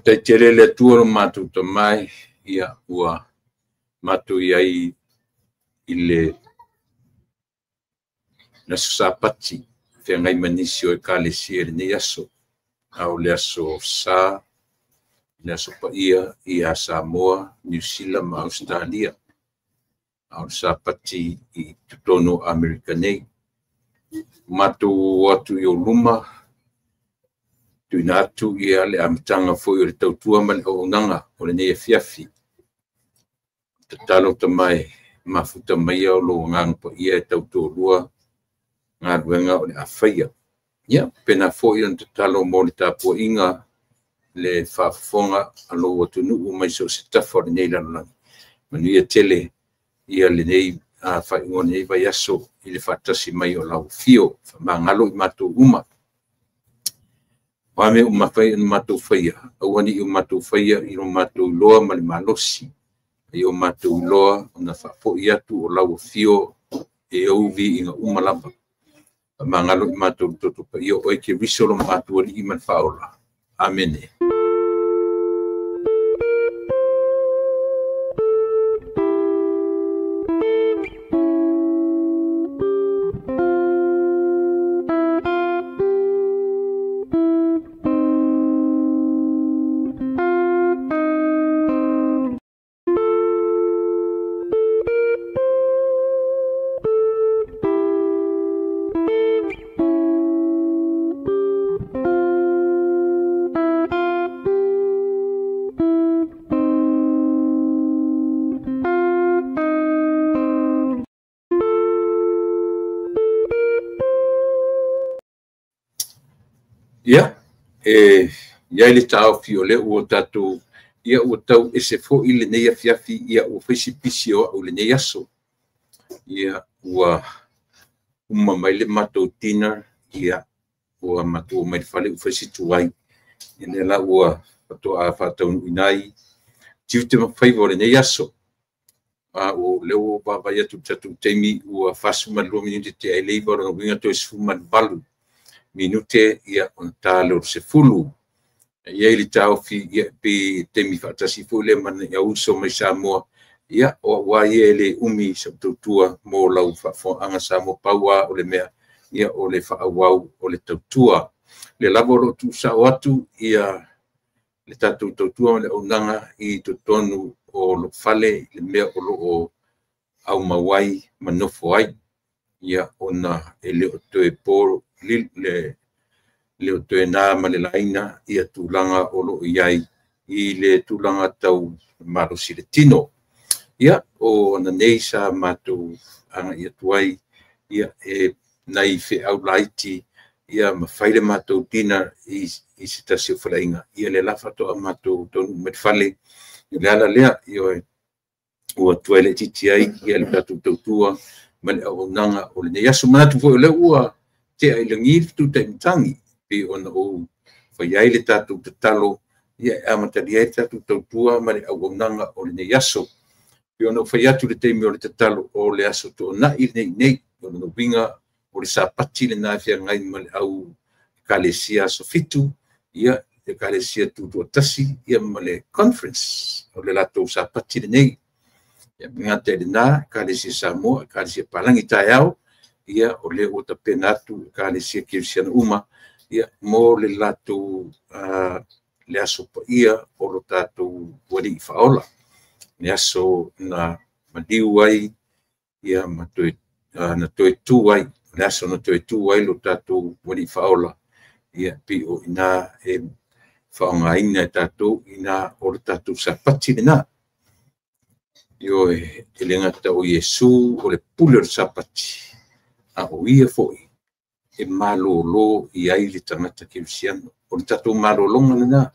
Faafetai tele le Atua lo matou tamai, ia ua matou i ai i le aso Sapati, feagai ma nisi o Ekalesia i lenei aso, a o le aso Sa, le aso paia ia Samoa, Niu Sila ma Ausetalia, a o le Sapati i totonu o Amerika nei. Matou o atu i ou luma, tuuina atu ia le amataga foi o le tautua ma le auaunaga o lenei afiafi. Tatalo tamae mafuta maia o lou agaga paia e tautoalua galuega o le a faia. Ia, pena foi ona tatalo mo le tapuaiga le faafofoga a lou atunuu mai so o se tafa o lenei lalolagi. Manuia tele ia lenei faaiuga o lenei vaiaso i le faatasi mai o lau afio. Faamagalo i matou uma. O a mea uma mafai ona matou faia, aua ne i o matou faia i lo matou iloa ma le malosi, a ia o matou iloa ona faafoi atu o lau afio e ou viiga uma lava. Faamagalo i matou le toto paia o oe Keriso lo matou Alii ma le Faaola. Amene. Ia, e i ai le taofi o lea ua tatou, ia ua tau ese foi lenei afiafi, ia ua fai si pisi o au i lenei aso. Ia ua uma mai le matou dinner, ia ua matou omai i le fale ua fai si tuai. Ia lea la ua faatoa faataunuuina ai tiute ma faiva o lenei aso. A o lea ua vaavaai atu i le tatou taimi ua 42 minute tea ai le 9, o lona uiga toe 18 minute ia ona ta lea o le 10. E i ai le taofi, ia pe taimi faatasi foi lea ma nai au uso mai Samoa, ia o au lava ia e le umi sau tautua mo lau faafofogaaga Samoa, pau lava o le mea, ia o le faaauau o le tautua. O lea lava o lo o tuusao atu ia le tatou tautua ma le auaunaga i totonu o lou fale, le mea o lo o aumau ai ma nofo ai. Ia ona e le o toe po le o toe na ma le laina ia tulaga o lo o i ai i le tulaga tau malosi le tino. Ia, o ananei sa matou agai atu ai, ia e nai feau laiti, ia ma fai le matou dinner i se tasi o faleaiga. Ia lea la faatoa matou taunuu mai i le fale. O le ala lea, ioe, ua tuai laitiiti ai ia le tatou tautua ma le auaunaga o lenei aso. Manatu foi o lea ua tea i lagi le fetu taimatagi, pei ona ou fai ai le tatou tatalo, ia e amatalia ai le tatou tautua ma le auaunaga o lenei aso. Pei ona ou fai atu i le taimi o le tatalo, o le aso Toonai lenei nei, o lona uiga o le Sapati lena e feagai ma le au Ekalesia Aso Fitu, ia Ekalesia Tutoatasi, ia ma le conference o le latou Sapati lenei. Ia e gata i lena, Ekalesia Samoa, Ekalesia Palagi taeao, ia o lea ua tapena atu Ekalesia Kerisiano uma, ia mo le latou le aso paia o lo tatou Alii Faaola. Le aso na maliu ai, ia ma toe na toe tu ai, le aso na toe tu ai lo tatou Alii Faaola, ia pei o ina e faaaogaina e tatou ina o le tatou Sapati lena. Ioe, e le gata o Iesu o le pule o le Sapati, a o ia foi e malolo i ai le tagata kerisiano. O le tatou malologa lena.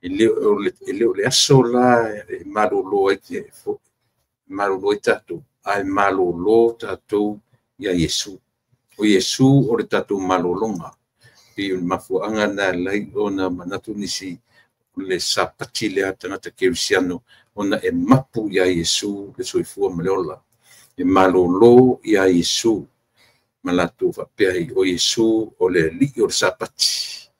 E le o le aso la e malolo ai, malolo ai tatou, ae malolo tatou ia Iesu. O Iesu o le tatou malologa. Pei o le mafuaaga na alai ona manatu nisi le Sapati lea tagata kerisiano, ona e mapu ia Iesu le soifua ma le ola. E malolo ia Iesu. Ma latou faapea ai, o Iesu o le Alii o le Sapati,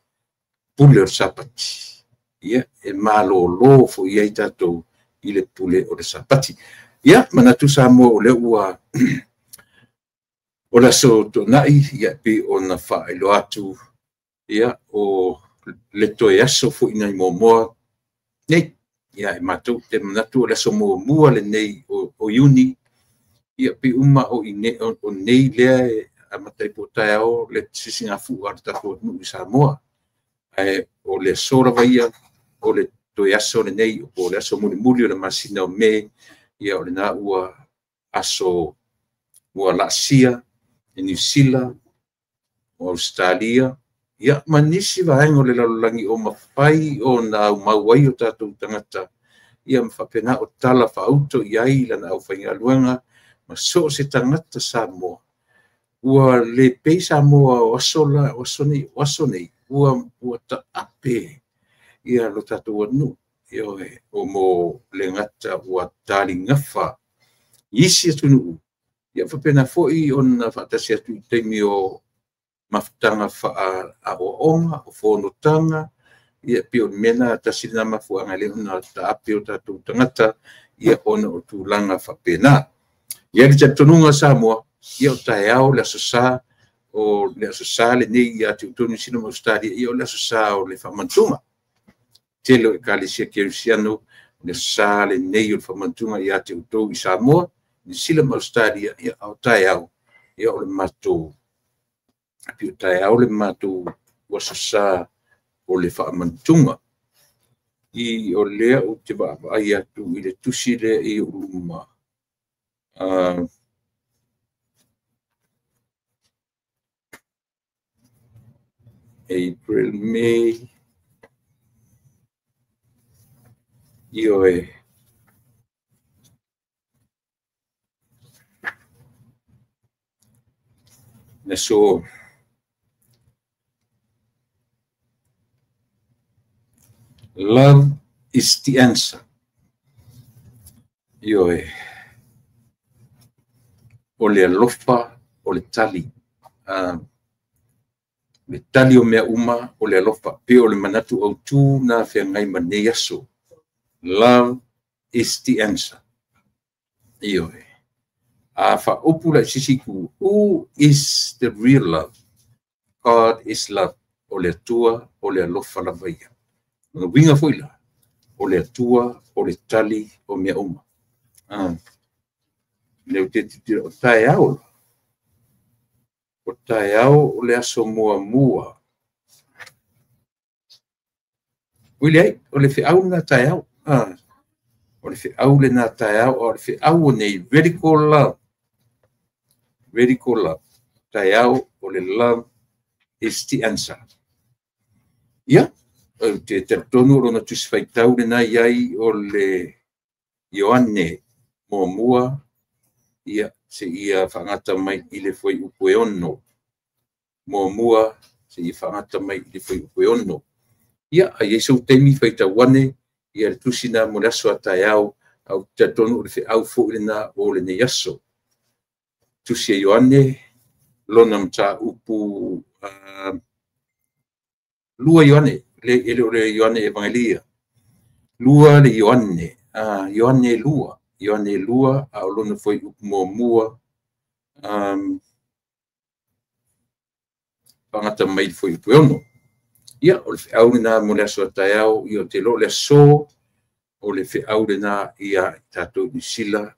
pule o le Sapati. Ia, e malōlō foi ai tatou i le pule o le Sapati. Ia, manatu Samoa o lea ua o le aso Toonai, ia, pei ona faailoa atu, ia, o le toe aso foi nai muamua nei. Ia, e matou te manatu o le aso muamua lenei o Iuni, ia, pei uma o nei lea e amata ai po o taeao le sisigafua a le tatou atunuu i Samoa. Ae o le aso lava ia, o le toe aso lenei, po o le aso mulimuli o le masina o Me, ia o lena ua aso ua laasia e Niu Sila, o Ausetalia, ia ma nisi vaega o le lalolagi o mafai ona aumau ai o tatou tagata, ia ma faapena o tala faauto i ai lana aufaigaluega ma so o se tagata Samoa. Ua le pei Samoa o aso la, o aso nei, o aso nei, ua taape ia lo tatou atunuu. Ioe, o mo le gata ua taligafa i isi atunuu, ia faapena foi ona faatasi atu i taimi o mafutaga faaaoaoga, o fonotaga, ia pei o le mea lena, tasi lena mafuaaga e ala ai ona taape o tatou tagata, ia ona o tulaga faapena. Ia le talitonuga Samoa, ia o taeao le Aso Sa, o le Aso Sa lenei ia te outou Niu Sila ma Ausetalia, ia o le Aso Sa o le Faamantuga. Tele o Ekalesia Kerisiano, o le Aso Sa lenei o le Faamantuga ia te outou i Samoa, Niu Sila ma Ausetalia, ia a o taeao, ia o le matou pei o taeao le matou Aso Sa o le Faamantuga. I o lea ou te vaavaai atu i le tusi lea i ou luma, April, May, ioe, le aso Love is the answer. Ioe, o le alofa o le tali. Le tali o mea uma o le alofa. Pei o le manatu autū na feagai ma lenei aso. Love is the answer. Ioe. A faaupu la i se isi itu, who is the real love? God is love. O le Atua o le alofa lava ia. O le uiga foi la, o le Atua o le tali o mea uma. Lea ou te tilotilo, o taeao la. O taeao o le aso muamua. Ui leai, o le feau lena taeao. O le feau lena taeao, o le feau o nei, radical love. Radical love. Taeao o le love is the answer. Ia, ou te talitonu o lona tusi faitau lena i ai o le Ioane muamua, ia, seia faagata mai i le fuaiupu e 6. Muamua, seia faagata mai i le fuaiupu e 6. Ia, a i ai sou taimi faitau ane, ia le tusi na mo le aso a taeao, a ou te talitonu o le feau foi lena o lenei aso. Tusi a Ioane, lona mataupu 2 Ioane, e le o le Ioane Evangelia. 2 le Ioane, Ioane 2, Ioane 2, a o lona fuaiupu muamua, faagata mai le fuaiupu e 6. Ia, o le feau lena mo le aso a taeao, ia o te iloa o le aso, o le feau lena ia tatou Niu Sila,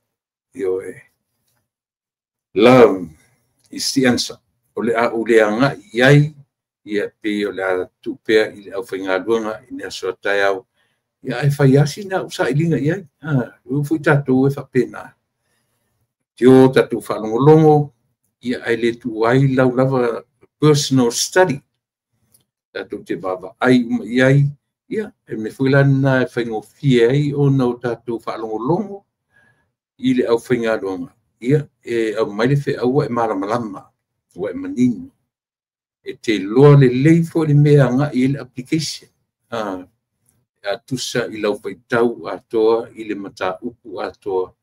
ioe. Love is the answer. O le a ou le agai i ai, ia pei o le a tuu pea i le aufaigaluega i le aso a taeao, ia ae fai lava sina au sailiga i ai. O foi tatou e faapena. Te o tatou faalogologo, ia ae le tuu ai lau lava personal study. Tatou te vaavaai uma i ai, ia, e mea foi la lena e faigofie ai ona o tatou faalogologo i le aufaigaluega, ia, e aumai le feau ua e malamalama, ua e manino. E te iloa lelei foi le mea e agai i ai le application. A tusa i lau faitau atoa, i le mataupu atoa,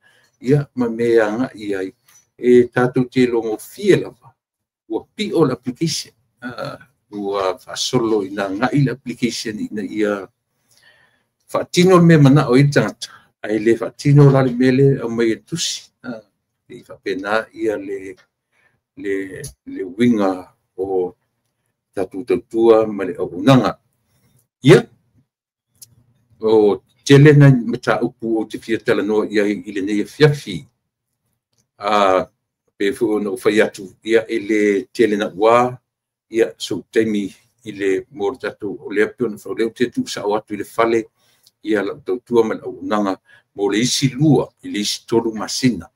ia, ma mea e agai i ai, e tatou te logofie lava, ua pio le application. Ua faasolo ina agai le application ina ia Faatino le mea manao i le tagata, ae le faatino la le mea lea e aumai e le tusi. E faapena ia le uiga o tatou tautua ma le auaunaga. Ia, o tele nai mataupu ou te fia talanoa i ai i lenei afiafi. Pe foi ona ou fai atu, ia e le tele naua ia sou taimi i le mo le tatou, o lea o lea ou te tuusao atu i le fale ia lau tautua ma le auaunaga mo le isi 2 i le isi 3 masina.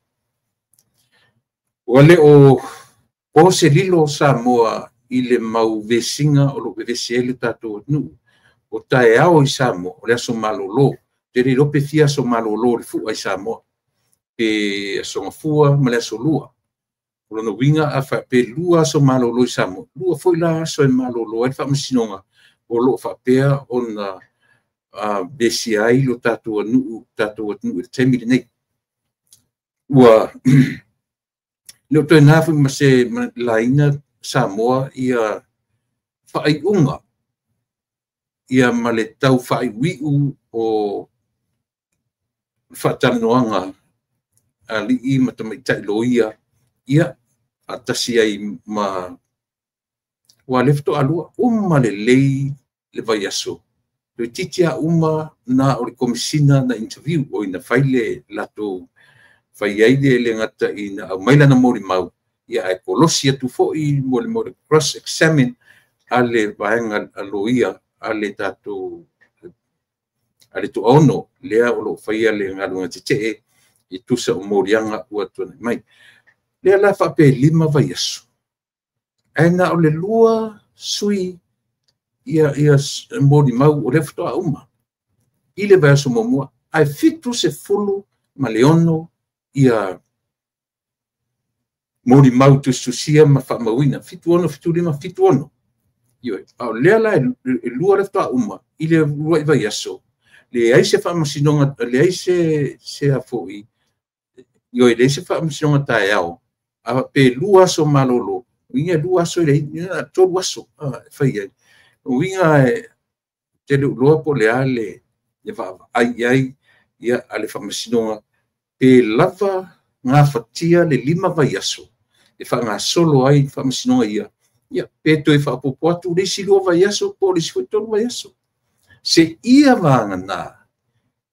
Ua le o po se lilo o Samoa i le mau vesiga o lo o vevesi ai le tatou atunuu. O taeao i Samoa, o le aso malolo. Te le iloa pe fia aso malolo o le fua i Samoa, pe aso Gafua ma le aso Lua. O lona uiga a faapea e 2 aso malolo i Samoa, 2 foi la aso e malolo ai le Faamasinoga o lo o faapea ona vesia ai lo tatou atunuu i le taimi lenei. Ua le o toe na foi ma se laina Samoa ia faaiuga ia ma le tau faaiuiu o faatalanoaga alii ma tamaitai loia ia faatasi ai ma ua le faatoa lua uma lelei le vaiaso. Toeitiiti lava uma na o le Komesina na interview oi na fai le latou fai ai le gata ina aumai lana molimau ia ae kolosi atu foi mo le cross examine a le vaega a loia a le tatou a le toaono lea o lo o faia le galuega tetee i tusa o moliaga ua tuanai mai. Lea la faapea e 5 vaiaso, ae na o le 2 sui ia molimau o lea faatoa uma i le vaiaso muamua, ae 76 ia molimau tusitusia ma faamauina, 76, 75, 76. Ioe, a o lea la e 2 lea faatoa uma i le uluai vaiaso, leai se faamasinoga, leai se afoi, ioe, leai se faamasinoga taeao, a pe 2 aso malolo, uiga 2 aso e leai, 3 aso e fai ai. Uiga e te le iloa po o le a le vaavaai i ai ia a le faamasinoga, pe lava gafatia le 5 vaiaso e faagasolo ai faamasinoga ia, ia pe toe faaopoopo atu le isi 2 vaiaso po o le isi foi 3 vaiaso. Se ia vagana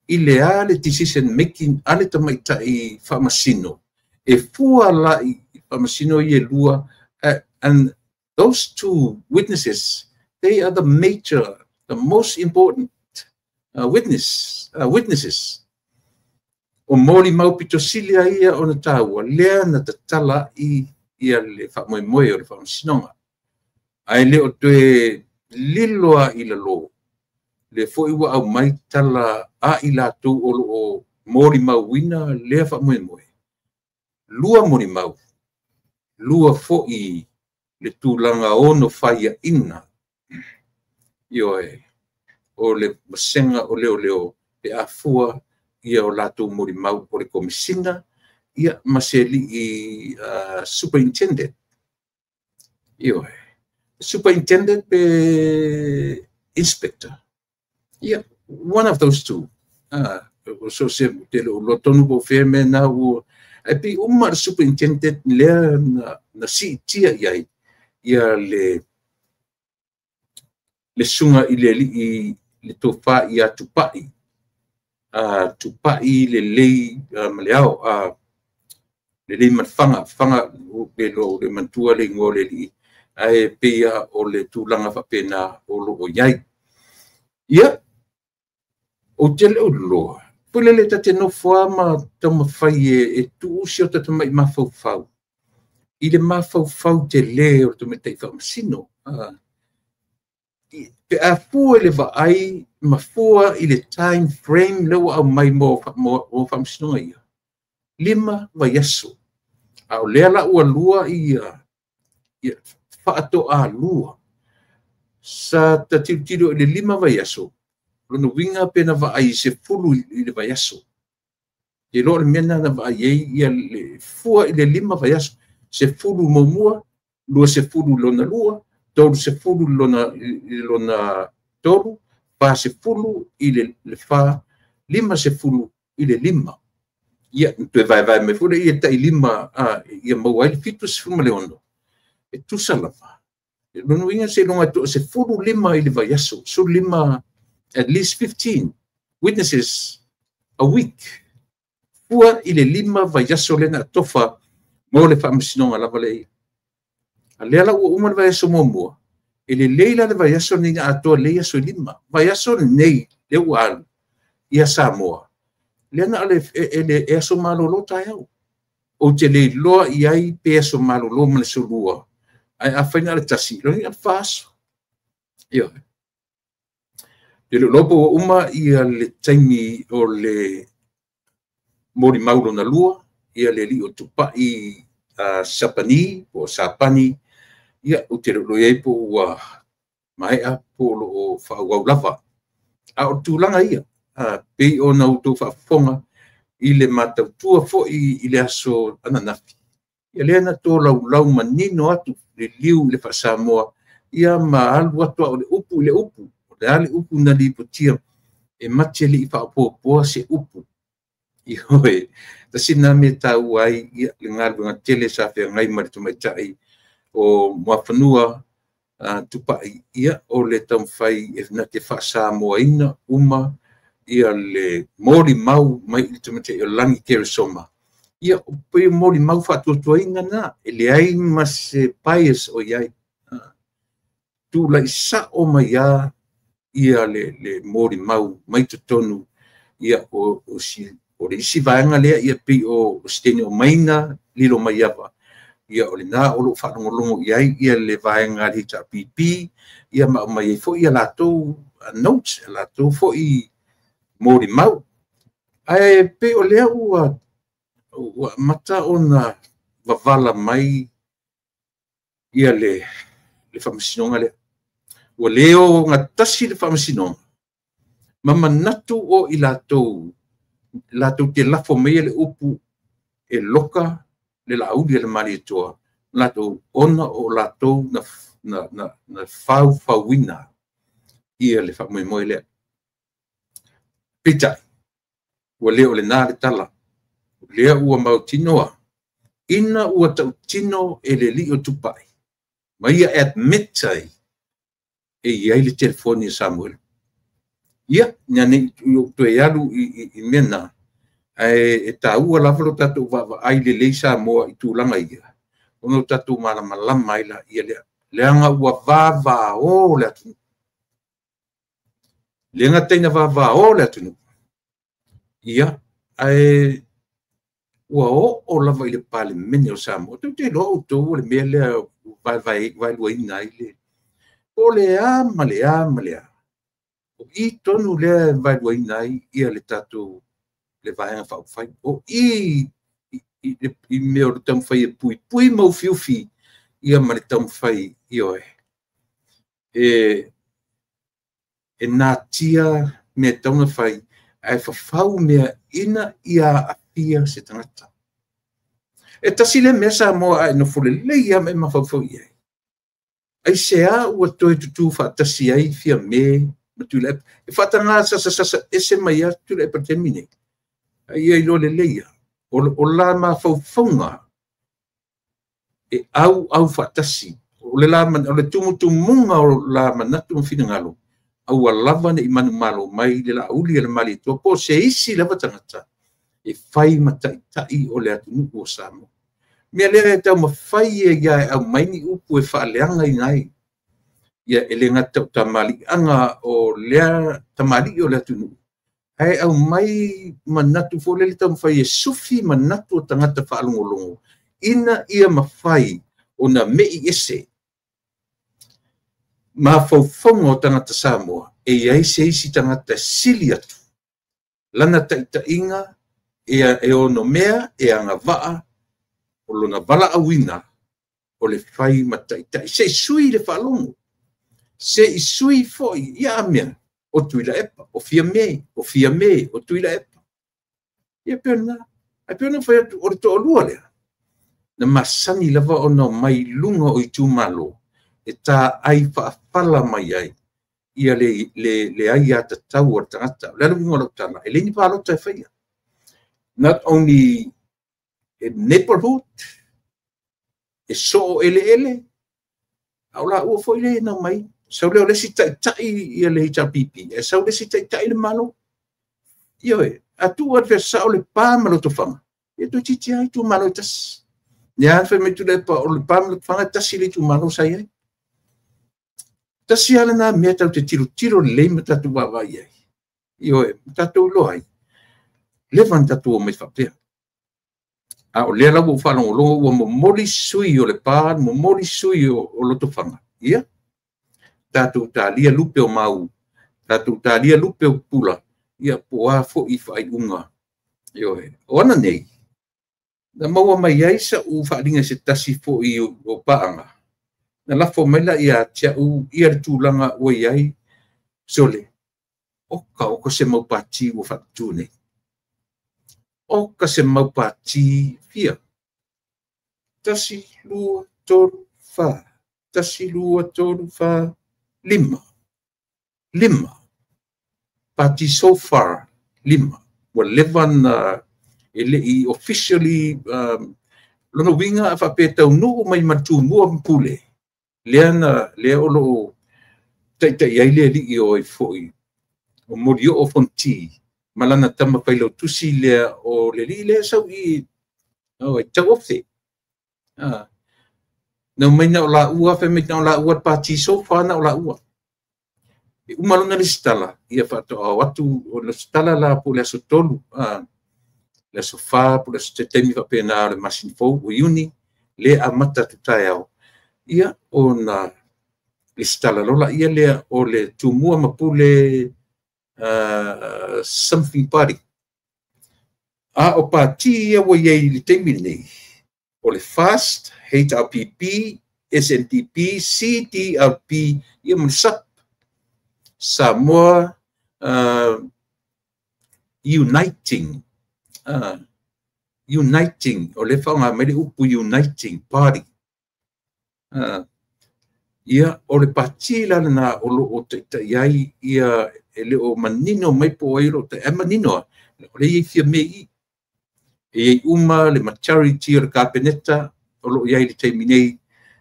i le a le decision making a le tamaitai faamasino, e fua la i faamasino ia e 2, and those 2 witnesses, they are the major, the most important witnesses. O molimau pitosili a ia ona tāua, lea na tatala i ia le faamoemoe o le faamasinoga. Ae le o toe lilo a i lalo, le foi ua aumai tala a i latou o lo o molimauina lea faamoemoe. 2 molimau, 2 foi le tulaga ono faiaina. Ioe, o le vasega o leoleo pe afua ia o latou molimau o le Komesina ia ma se alii superintendent. Ioe, superintendent pe inspector. Ia, one of those two. So se te lo tonu po fea me na ua ai pe uma le superintendent lea na siitia i ai ia le suga i le alii le tofa ia Tupai. Tupai le lei ma le ao, le lei ma le faga, faga le lo le mantua le ingoa o le alii, ae pei o le tulaga faapena o lo o i ai. Ia, ou te le o iloa, pule le tate nofo lava ma taumafai e tuu si o tatou tamai mafaufau i le mafaufau tele o le tamaitai faamasino. Pe a fua i le vaai ma fua i le time frame lea ua aumai mo faamasinoga ia, 5 vaiaso. A o lea la ua 2 ia faatoa 2. Sa ta tilotilo i le 5 vaiaso, lona uiga pe na vaai i 10 i le vaiaso. Te iloa o le mea lena na vaai ai ia le fua i le 5 vaiaso. 10 muamua, 20 lona 2, 30 lona 3, 40 i le 4, 50 i le 5. Ia, toe vaevae mai foi lea ia tai 5, ia maua ai le 76, e tusa lava. Lona uiga seiloga e 15 i le vaiaso, 15, at least 15 witnesses a week. Fua i le 5 vaiaso lea na atofa mo le faamasinoga lava lea ia. A lea la ua uma le vaiaso muamua, e lelei la le vaiaso lenei na atoa lelei aso e 5. Vaiaso lenei lea ua alu ia Samoa, lea na o le e aso malolo taeao. Ou te le iloa i ai pe aso malolo ma le aso 2, ae afai na o le 1, lona uiga 4 aso. Ioe. Te le iloa po ua uma ia le taimi o le molimau lona 2, ia le alii o Tupai Sapani, po o Sapani, ia ou te le iloa i ai po ua maea po o lo o faaauau lava. A o le tulaga ia, pei ona outou faafofoga i le matautua foi i le aso ananafi, ia lea na tolaulau manino atu le liu i le faa-Samoa, ia ma alu atu au le upu i le upu, o le a le upu na lipotia, e mate le i faaopopoa se upu. Ioe, tasi nā mea taua ai ia le galuega tele sa feagai ma le tamaitai o Muafanua Tupai, ia o le taumafai e na te faasamoaina uma ia le molimau mai i le tamaitai o Lagi Keresoma. Ia, pei o molimau faatuatuaina na, e leai ma se bias o i ai. Tulai sao mai a ia le molimau mai totonu ia o le isi vaega lea, ia pei o Siteni o Maina, Lilo Maiava, ia o lena o loo faalogologo i ai ia le vaega a le HRPP, ia ma aumai ai foi ia latou notes, ia latou foi molimau. Ae pei o lea ua amata ona vavala mai ia le faamasinoga lea. Ua le o gatasi le faamasinoga ma manatu o i latou te lafo mai le upu e loka le lauli a le Malietoa, latou ona o latou na faufauina ia le faamoemoe lea. Peitai, ua le o lena le tala. O lea ua mautinoa, ina ua tautino e le alii o Tupai, ma ia admit ai, e i ai le telefoni a Samuel. Ia, ina ne i ou toe alu i mea na, ae e taua lava lo tatou vaavaai lelei Samoa i tulaga ia, ona o tatou malamalama ai la ia lea. Leaga ua vavao le atunuu. Le gata ina vavao le atunuu, ia, ae ua oo lava i le Palemene o Samoa. Tou te iloa outou o le mea lea vaeluaina ai le o le a ma le a ma le a. O i tonu lea e vaeluaina ai ia le tatou le vaega faaupufai. O i i mea o le taumafai e puipui ma ufiufi ia ma le taumafai ioe e natia mea e tatau ona fai, ae fafau mea ina ia aafia se tagata. E tasi le mea Samoa ae nofo lelei lava ma e mafaufau i ai. Aisea ua toe tutū faatasi ai Fiame ma Tuilaepa. E faataga sasasasa ese mai a Tuilaepa i le taimi nei. Ai ia iloa lelei ia. O la mafaufauga e auau faatasi. O le tumutumuga o la manatu ma finagalo, aua lava ne i manumalo mai le lauli a le Malietoa po o se isi lava tagata e fai ma taitai o le atunuu o Samoa. Mea lea e taumafai e ia e aumai ni upu e faaleagaina ai. Ia e le gata o tamaliiaga o lea tamalii o le atunuu, ae aumai manatu foi lele taumafai e sufi manatu o tagata faalogologo, ina ia mafai ona mei ese mafaufauga o tagata Samoa, e i ai se isi tagata sili atu lana taitaiga e ono mea e agavaa o lona valaauina o le fai ma taitai. Se i sui le faalogo, se i sui foi ia a mea o Tuilaepa, o Fiame, o Fiame, o Tuilaepa. Ia pei ona, ai pei ona fai atu o le toalua lea, na masani lava ona mai luga o itumalo, e tāai faafala mai ai, ia le aiatatau a le tagata. O le a le uiga o lau tala? E leai ni palota e faia. Not only neighborhood, e soo eleele, a o laua foi lea e na omai. Sau lea o le isi taitai ia le HRPP, e sau le isi taitai le Malo. Ioe, a tuu atu sao Lepa ma Lotofaga, ia toeitiiti lava itumalo e tasi. Lea fai mai Tuilaepa o Lepa ma Lotofaga e tasi le itumalo sa i ai. Tasi lava lena mea tatou te tilotilo lelei ma tatou vaavaai i ai. Ioe, ma tatou iloa ai, leva ona tatou omai faapea. A o lea la ua ou faalogologo ua momoli sui o Lepa, momoli sui o Lotofaga, ia, tatou talia lupe o mau, tatou talia lupe o pula, ia po o a foi faaiuga. Ioe, o ana nei, na maua mai ai sa'u faaaliga i se tasi foi o paaga, na lafo mai la ia te au ia le tulaga ua i ai, sole, oka oka se mau pati ua faatutu nei. Oka se mau pati fia. 1, 2, 3, 4. 1, 2, 3, 4, 5. 5. Pati so far, 5. Ua leva na e le i officially lona uiga a faapea taunuu mai ma le Tumua ma Pule, lea na lea o loo taitai ai le alii o ai foi o Molioo Fonoti ma lana tama failautusi lea o le alii lea sau i o Tauofe. Na mai na o laua, fai mai na o laua le pati so far na o laua. E uma lona lesitala, ia faatoa o atu o lesitala la po o le aso 3, le aso 4, po o le aso taimi faapena o le masina fou o Iuni, le amata atu taeao, ia ona lesitala loa laia lea o le Tumua ma Pule something party. A o pati ia ua i ai i le taimi lenei, o le FAST, HRPP, SNDP, CDRP, ia ma le SUP, Samoa Uniting, Uniting, o le faaaoga mai le upu Uniting Party. Ia, o le pati la lena o loo taitai ai ia e le o manino mai po o ai o loo taitai, ai manino a, o le i fia me i. E iai uma le majority o le Kapeneta o loo iai i le taimi nei,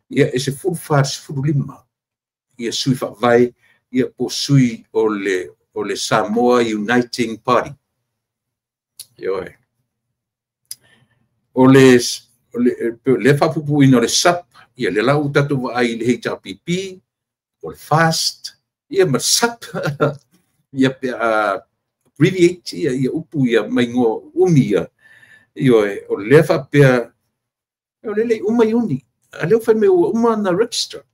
ia e 14 15 ia sui faavae ia po sui o le Samoa Uniting Party. Ioe. O le faapupuina o le SUP, ia le la ua tatou vaai i le HRPP, o le FAST, ia ma le SUP, ia pe abbreviate ia upu ia mai igoa umi ia. Ioe, o lea faapea, o le le uma Iuni, a lea ua fai mai ua uma ona register,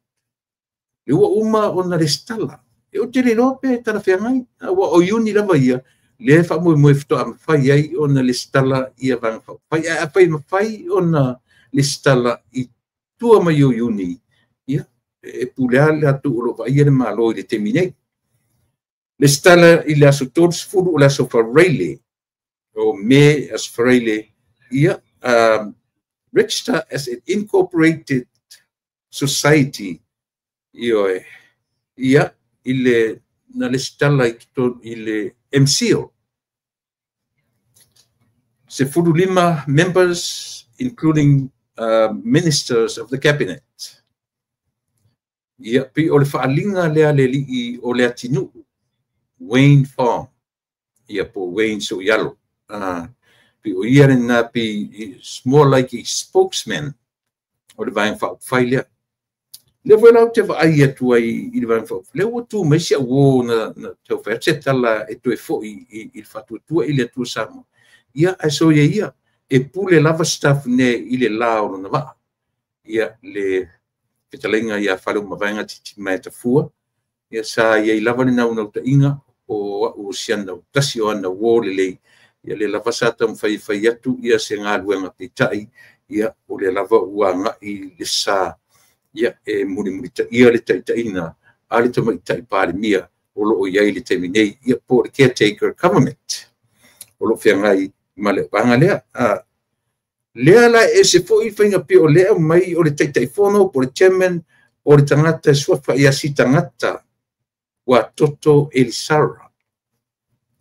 le ua uma ona lesitala. E ou te le iloa pe talafeagai, ua o Iuni lava ia, lea faamoemoe faatoa mafai ai ona lesitala ia Vaega Faaupufai. Ae afai mafai ona lesitala i tua mai o Iuni, ia, e pule lava latou o lo o vaaia le Malo i le taimi nei. Lesitala i le aso 30 o le aso Faraile, o Me aso Faraile, ia, register as an incorporated society, ioe, ia, i le na lesitala i le MCO. 15 members, including ministers of the cabinet. Ia, pi o le faaaliga lea le alii o le atinuu, Wayne Farm, ia po Wayne So'ialo. Pi o ia lena pi, it's more like a spokesman o le Vaega Faaupufai lea. Lea foi la ou te vaai atu ai i le Vaega Faaupufai, lea ua tu mai si au uo na tau fai atu se tala e toe foi i le faatuatua i le Atua Samoa. Ia, ae soia ia, e pule lava staff ne i le la o lona vaa. Ia, le fetalaiga ia Faleomavaega Titimaea Tafua, ia sa iai lava le naunautaiga o au o si ana tasi o ana uo lelei, ia le lava sa taumafai fai atu ia se galuega peitai, ia o le lava ua agai le sa, ia e mulimulitaia le taitaiga a le tamaitai Palemia o loo i ai i le taimi nei, ia po o le caretaker government o loo feagai ma le vaega lea. Lea la e ese foi faiga pei o lea aumai o le Taitaifono po o le chairman o le tagata e suafa ia si tagata Uatoto Elisara,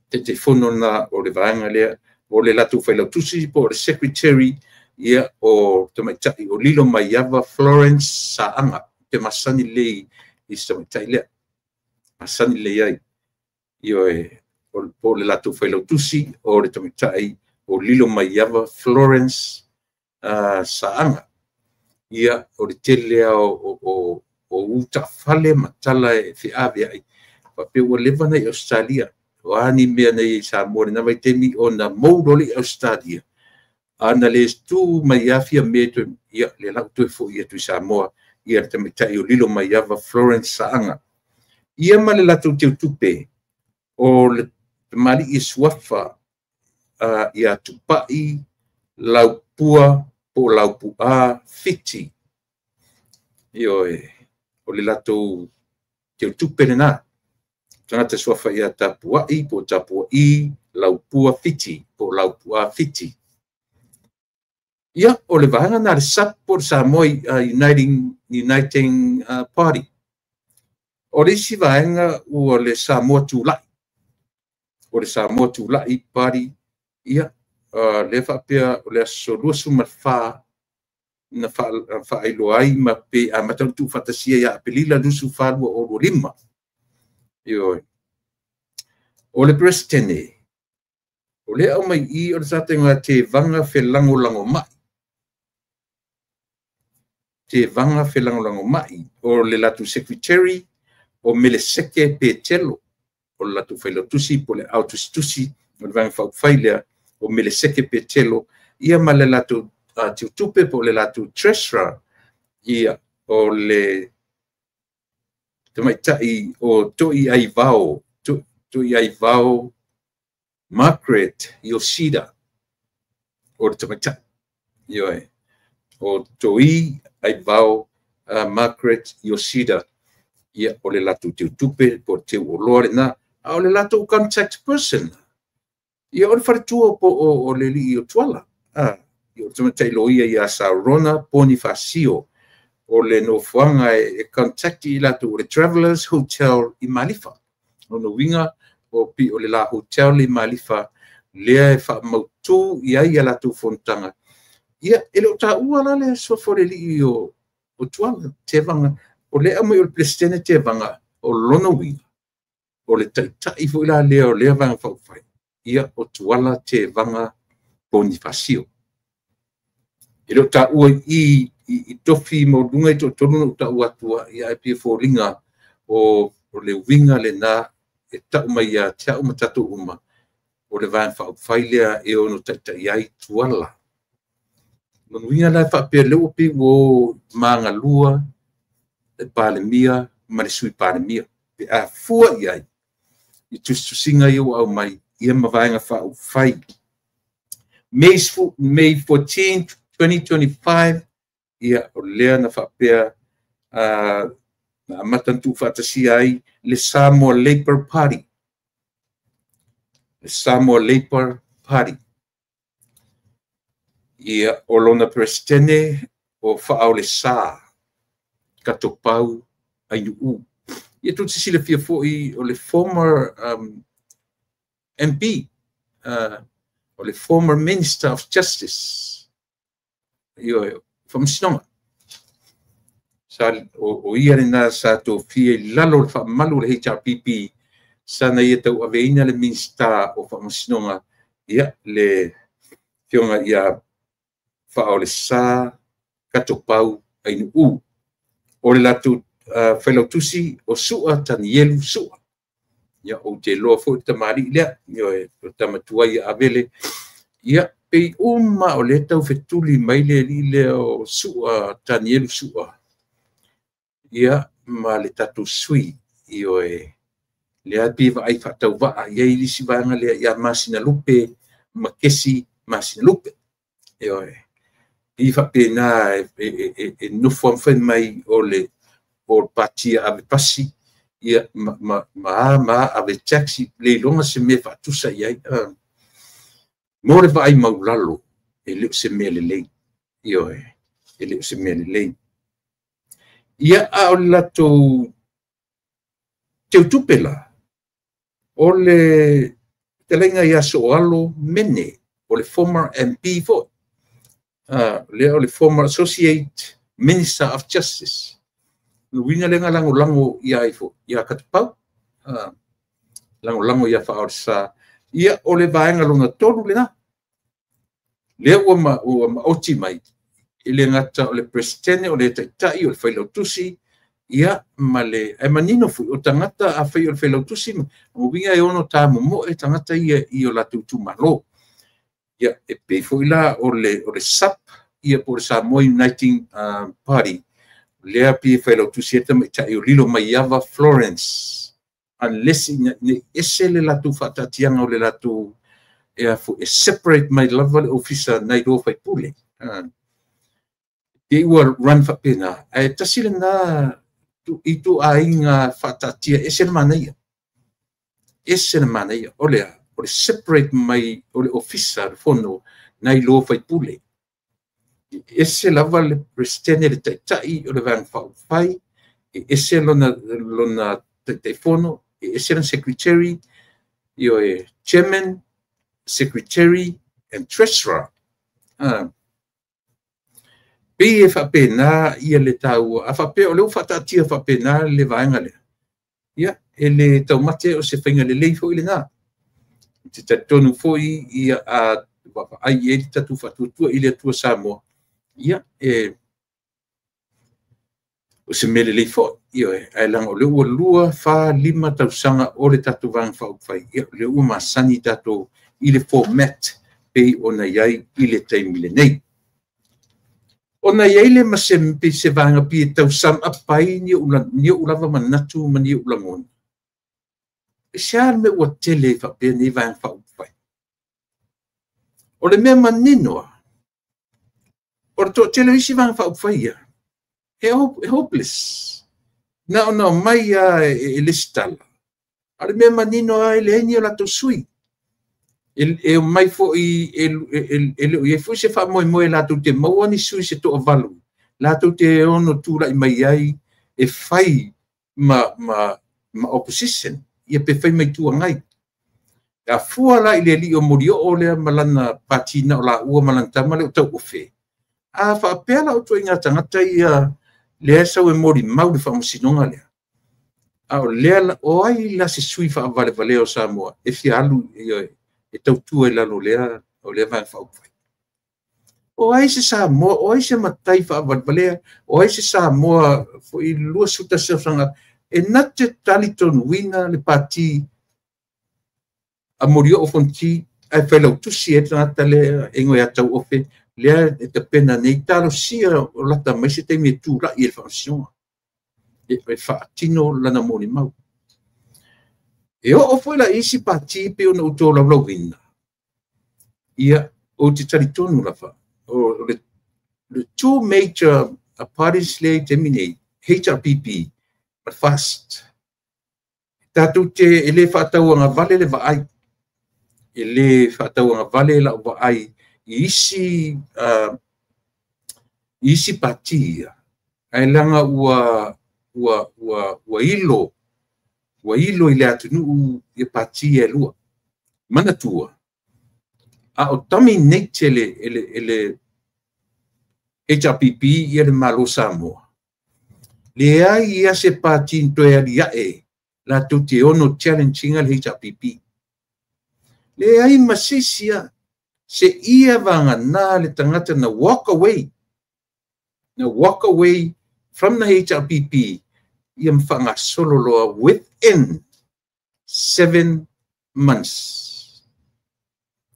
Taitaifono na o le vaega lea, o le latou failautusi po o le secretary, ia, o tamaitai o Lilo Maiava Florence Saaga, te masani lelei i se tamaitai lea, masani lelei ai. Ioe, po o le latou failautusi o le tamaitai o Lilo Maiava Florence Saaga. Ia, o le tele o utaafale ma tala e feaveai, faapea ua leva na i Australia. O a ni mea na i Samoa i lena vaitaimi ona mou loa lea i Australia, ana le tu mai afia me toe, ia, le lau toe foi atu i Samoa, ia le tamaitai o Lilo Maiava Florence Saaga. Ia ma le latou teutupe o le tamalii e suafa ia Tupai Laupua po o Laupua Fiti. Ioe, o le latou teutupe lena. Tagata suafa ia Tapuai po o Tapuai Laupua Fiti po o Laupua Fiti. Ia, o le vaega na le SUP po o le Samoa Uniting Party. O le isi vaega ua le Samoa Tulai. O le Samoa Tulai Party, ia, lea faapea o le aso 24 na faailoa ai ma pe amata ona tuufaatasia ia Aperila 24, 2025. Ioe. O le Peresetene, o lea aumai i o le tagata Tevaga Felagolagomai. Tevaga Felagolagomai, o le latou secretary o Meleseke Petelo, o le latou failautusi po o le autusitusi o le vaega faaupufai lea o Meleseke Petelo, ia ma le latou teutupe po o le latou treasurer, ia, o le tamaitai o Toiaivao, Toiaivao Margaret Yoshida, o le tamaitai. Ioe, o Toiaivao Margaret Yoshida, ia, o le latou teutupe po o le teuoloa lena, a o le latou contact person, ia, o le faletua po o le alii o Tuala, ia, o le tamaitai loia ia Saurona Ponifasio, o le nofoaga e contact i latou o le Travelers Hotel i Malifa. O le uiga o pi o le la hotel i Malifa lea e faamautu i ai a latou fonotaga. Ia, e le o taua la le suafa o le alii o Tuala, Tevaga, o lea aumai o le Peresetene Tevaga, o lona uiga, o le taitai foi la lea o lea vaega faaupufai, ia, o Tuala Tevaga Ponifasio. E le o taua i tofi maualuga i toatolu na ou taua atua, ia, ae pei e foliga o le uiga lena e tau mai ia te au ma tatou uma, o le vaega faaupufai lea e ono taitai ai Tuala. Lona uiga la e faapea lea ua pei ua magalua le Palemia ma le Sui Palemia, pe a fua i ai i tusitusiga ia ua aumai, ia ma vaega faaupufai. May 14, 2025, ia, o lea na faapea na amata na tuufaatasia ai le Samoa Labour Party. Le Samoa Labour Party. Ia, o lona Peresetene o Faaolesa Katopau Ainuu. Ia, tou te silafia foi o le former MP, o le former Minister of Justice, ioe, Faamasinoga. O ia lena sa tofia i lalo o le faamalu o le HRPP, sa na ia tauaveina le Minista o Faamasinoga, ia, le afioga ia Faaolesa Katopau Ainuu. O le latou failautusi o Sua Tanielu Sua. Ia, ou te iloa foi le tamalii lea, ioe, o tamatua ia Avele. Ia, pei uma o lea tau fetuli mai le alii lea o Sua Tanielu Sua, ia, ma le tatou sui, ioe, lea pei vaai faatauvaa i ai isi vaega lea ia Masinalupe ma Kesi Masinalupe. Ioe, i faapena e nofo amafai mai o le patia ave pasi, ia, ma ave taxi, le iloga se mea faatusa i ai. Mo le vaai maulalo, e le o se mea lelei. Ioe, e le o se mea lelei. Ia, a o le latou Teutupe la, o le fetalaiga ia Sooalo Mene, o le former MP foi, lea o le former Associate Minister of Justice. O le uiga lea na lagolago ia ai foi, ia Katupau, lagolago ia Faaolesa. Ia, o le vaega lona tolu lena. Lea ua maoti mai, e le gata o le Peresetene, o le Taitai, o le Failautusi, ia, ma le, ae manino foi, o tagata afai o le Failautusi, o uiga e ono tamomoe tagata ia i o latou itumalo. Ia, e pei foi la o le SUP, ia po o le Samoa Uniting Party, lea pei e Failautusi ai le tamaitai o Lilo Maiava Florence, unless ne ese le latou faataatiaga o le latou e separate mai lava le ofisa nai lo faipule. Te ua run faapena. Ae tasi lena i ituaiga faataatia ese le manaia. Ese le manaia. O le a, o le separate mai o le ofisa le fono nai lo faipule. Ese lava le Peresetene le Taitai o le Vaega Faaupufai, e ese lona Taitaifono, e ese lona Secretary, ioe, Chairman, Secretary and Treasurer. Pei e faapena ia le taua. A faapea o lea ua faataatia faapena le vaega lea, ia, e le taumate o se faiga lelei foi lena. Te talitonu foi ia a vaavaai i ai le tatou faatuatua i le Atua Samoa, ia, e o se mea lelei foi. Ioe, ae leaga o lea ua 2, 4, 5 tausaga o le tatou Vaega Faaupufai, ia, o lea ua masani tatou i le format pei ona i ai i le taimi lenei. Ona i ai le ma se, se vaega pei e tau sum up ai ni ou lava manatu ma ni ou lagona. E se a le mea ua tele ai faapea nei Vaega Faaupufai? O le mea manino lava, o le toatele o isi Vaega Faaupufai ia, e hopeless. Na ona omai lava e lesitala. A o le mea manino lava e leai ni o latou sui. E omai foi, e le o i ai foi se faamoemoe latou te maua ni sui se toavalu, latou te ono tulai mai ai e fai ma opposition, ia pe fai mai Itu Agai. A fua la i le alii o Molioo lea ma lana pati na o laua ma lana tama lea o Tauofe, a faapea la o ituaiga tagata ia lea sau e molimau le faamasinoga lea. A o lea, o ai la se sui faavalevalea o Samoa e fia alu e tautua i lalo lea o lea Vaega Faaupufai? O ai se Samoa, o ai se matai faavalevalea, o ai se Samoa foi 21 tausaga e na te talitonuina le pati a Molioo Fonoti ae failautusi ai le tagata lea e igoa ia Tauofe, lea e tapena nei talosia o lata mai se taimi e tulai e le faamasinoga e faatino lana molimau. E oo foi la i isi pati pei ona ou tolaulauina, ia, ou te talitonu lava, o le two major parties lea i taimi nei, HRPP ma le FAST. Tatou te e le faatauagavale le vaai, e le faatauagavale lau vaai i isi pati ia, ae leaga ua ilo i le atunuu ia pati e lua. Manatua, a o dominate le HRPP ia le Malo Samoa, leai ia se pati toe aliae latou te ono challenge ina le HRPP. Leai ma se isi lava, se ia vagana le tagata na walk away from the HRPP ia ma faagasolo loa within 7 months.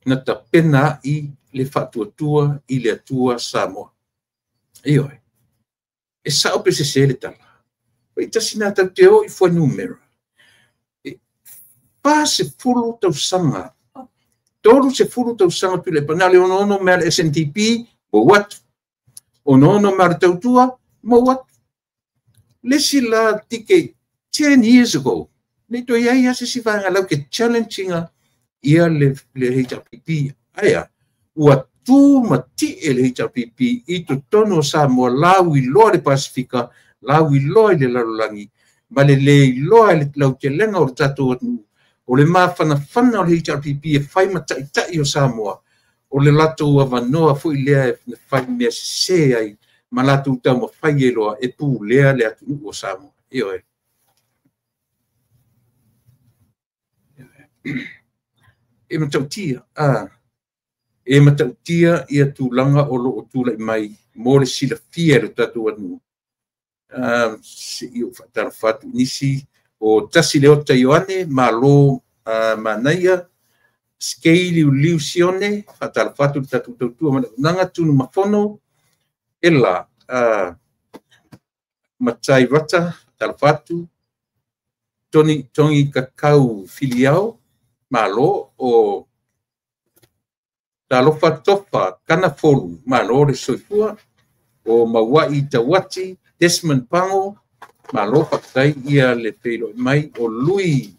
Na tapena ai le faatuatua i le Atua Samoa. Ioe, e sao pe sese le tala. Pai tasi nā tau te o i fuainumera. E 40 tausaga, 30 tausaga tule, na le ono mea le SNDP, mo atu. Ono mea le tautua, mo atu. Le si la tike 10 years ago, nei toi ai ase si vaega lau ke challenge ia le HRPP. Aia, ua tu ma tie le HRPP i totonu o Samoa, lau iloa le Pasifika, lau iloa i le lalolagi, Ma le le iloa e le lautelega o le tatou atunuu, o le mafanafana o le HRPP e fai ma taitai o Samoa, o le latou avanoa foi lea e fai mea sese ai, ma latou taumafai e loa e pulea le atunuu o Samoa. Ioe. E matautia, e matautia ia tulaga o loo tulai mai mo le silafia e le tatou atunuu. Se i ou faatalofa atu nisi o Tasi Leota Ioane, malo manaia, Skei Liu Liu Sione, faatalofa atu le tatou tautua ma le auaunaga, Tunu Mafono, Ela, Matai Rata, faatalofa atu, Toni Tongi Kakau Filiao, malo, o Talofa Tofa Kanafolu, malo le soifua, o Mauai Tauati, Desmond Pango, malo faafetai ia le feiloi mai, o Lui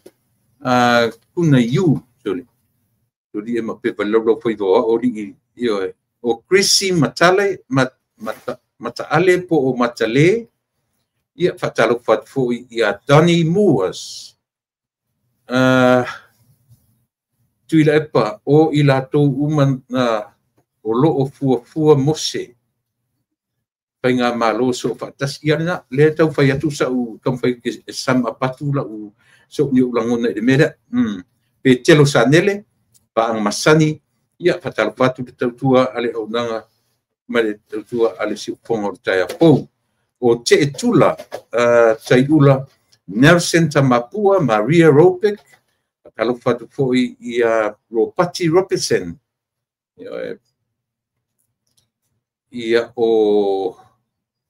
Kuna Yu, sorry, e ma pepa laulau faiva o ao li, ioe, o Chrissy Matale, Mataale po o Matale, ia faatalofa atu foi ia Donny Moores, Tuilaepa o i latou uma na o loo fuafua Mose faiga malo so faatasi. Ia lena le tau fai atu sau taumafai e sam apatu lau so ni ulangona i le mea lea. Petelo Sanele, Paanga Masani, ia faatalofa atu le tautua a le auaunaga ma le tautua a le siufofoga o le taeao fou. O Teetula Taiula, Nelson Tamapua, Maria Robek, faatalofa atu foi ia Ropati Robertson, ia o